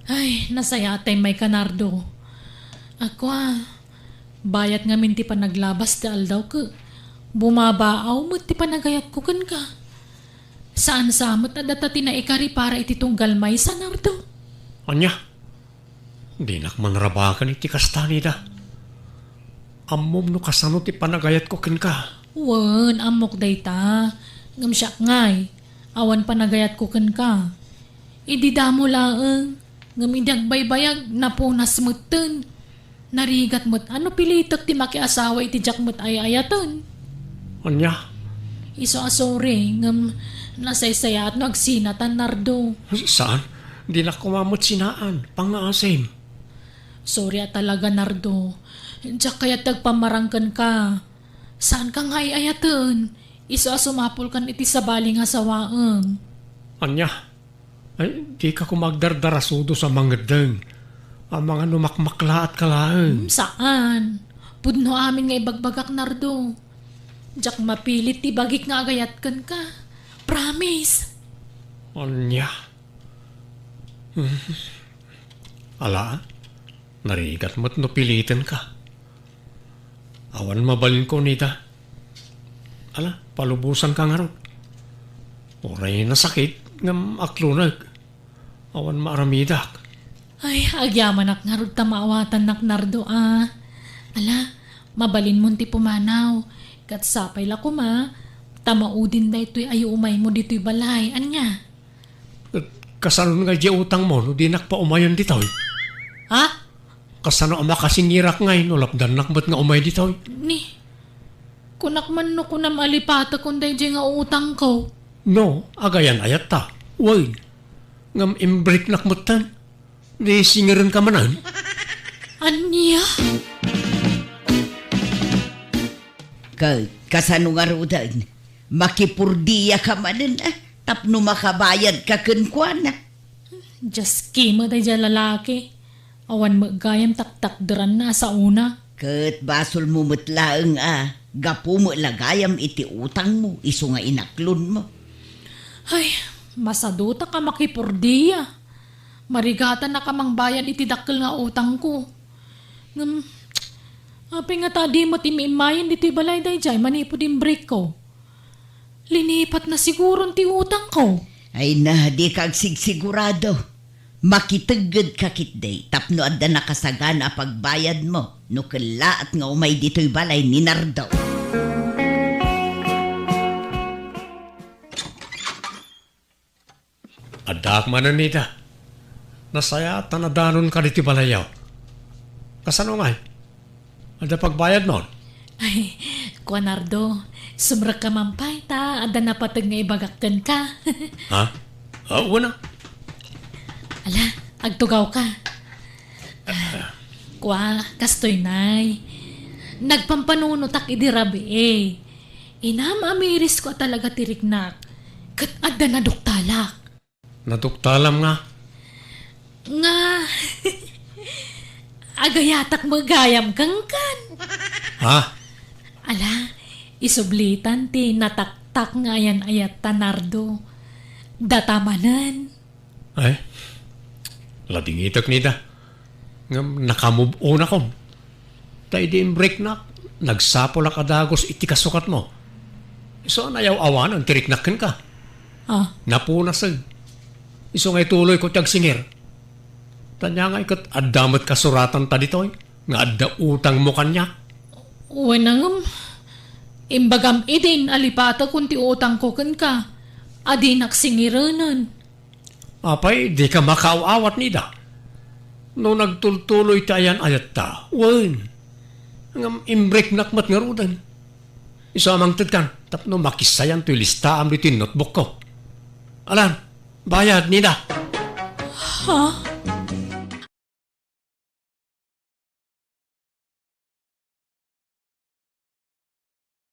Ay, nasayaat tay mayka, Nardo. Kua, bayat ngamin ti panaglabas ti aldaw ket bumabaaw met ti panagayatko kenka. Saan sa met a data ti naikari para iti tunggal maysa, Nardo. Ania? Dinak manrabaken iti kasta, Nida. Ammom no kasano ti panagayatko kenka. Wen, ammok dayta. Ngem siak ngay, awan panagayatko kenka. Idi damo laeng, ngem idi agbaybayag, napunas metten. Narigat met a no pilitek ti makiasawa iti diak met ay-ayaten. Ania? Isu a sorry, ngem nasaysayaat no agsinatan, Nardo. Saan? Dinak koma met sinaan. Pangngaasim. Sorry a talaga, Nardo. Diak kayat ti agpammarang kenka. Saanka nga ay-ayaten. Isu a sumapulkan iti sabali nga sawaem. Ania? Ay, dika koma agdardarasudos a mangeddeng. Amangan no makmaklaat ka laeng. Hmm, saan? Pudno amin nga ibagbagak, Nardo. Diak mapilit ti bagik nga agayat kenka. Promise. Ania? Hmm. Ala, narigat met no pilitenka. Awan mabalinko, Nida. Ala, palubosanka ngarud. Uray nasakit, ngem aklonek. Awan maaramidak. Ay, agyamanak ngarud ta maawatannak, Nardo, a. Ala, mabalinmon ti pumanaw. Ket sapay la koma, ta maudin daytoy a iumaymo ditoy balay. Ania? Ket kasano ngay diay utangmo no dinak paumayen ditoy? Ha? Kasano a makasingirak ngay no lapdannak met nga umay ditoy? Ni, kunak man no kunam a lipatekon daydiay nga utangko. No, agayan-ayatta. Wen, ngem imbreknak metten. Ni singirenka manen? Ania? Ket kasano ngaruden? Makipurdiaka manen, a, tapno makabayadka kenkuana. Diaski met daydiay a lalaki. Awan met gayam taktakderanna a saona. Ket basolmo met laeng a gapu met la gayam iti utangmo isu nga inaklonmo. Ay, masadutak a makipurdia. Marigatanak a mangbayad iti dakkel nga utangko. Ngem, apay ngata a di met immayen ditoy balay daydiay manipud imbrekko? Linipatna siguron ti utangko. Ay na, dika agsigsigurado. Makiteggedka ketdi tapno adda nakasagana a pagbayadmo no kellaat nga umay ditoy balay ni Nardo. Addaak manen, Nida. Nasayaat ta nadanonka ditoy balayyo. Kasano ngay? Adda pagbayadmon? Ay, kua, Nardo, sumrekka man pay ta adda napateg nga ibagak kenka. Ha? Ah, wen a. Ala, agtugawka. Ah, kua, kastoy, Nay. Nagpampanunotak idi rabii. Inam-amirisko a talaga ti riknak, ket adda naduktalak. Naduktalam nga? Nga, agayatak met gayam kenkan. Ha? Ala, isublitan ti nataktak nga ayan-ayatta, Nardo. Data manen. Ay, ladingitek, Nida. Ngem nakamove on akon. Ta idi imbreknak, nagsapulak a dagus iti kasukatmo. Isu a nayaw-awanen ti riknak kenka. Ah. Napunasek. Isu nga ituloyko ti agsingir. Ta ania ngay ket adda met kasuratanta ditoy nga adda utangmo kaniak? Wen a ngem, imbagam idin a lipatekon ti utangko kenka a dinak singirenen. Apay, dika makaaw-awat, Nida? No nagtultuloy ti ayan-ayatta, wen. Ngem imbreknak met ngaruden. Isu a mangtedkan tapno makissayan toy listaam ditoy notebookko. Alan, bayad, Nida. Ha?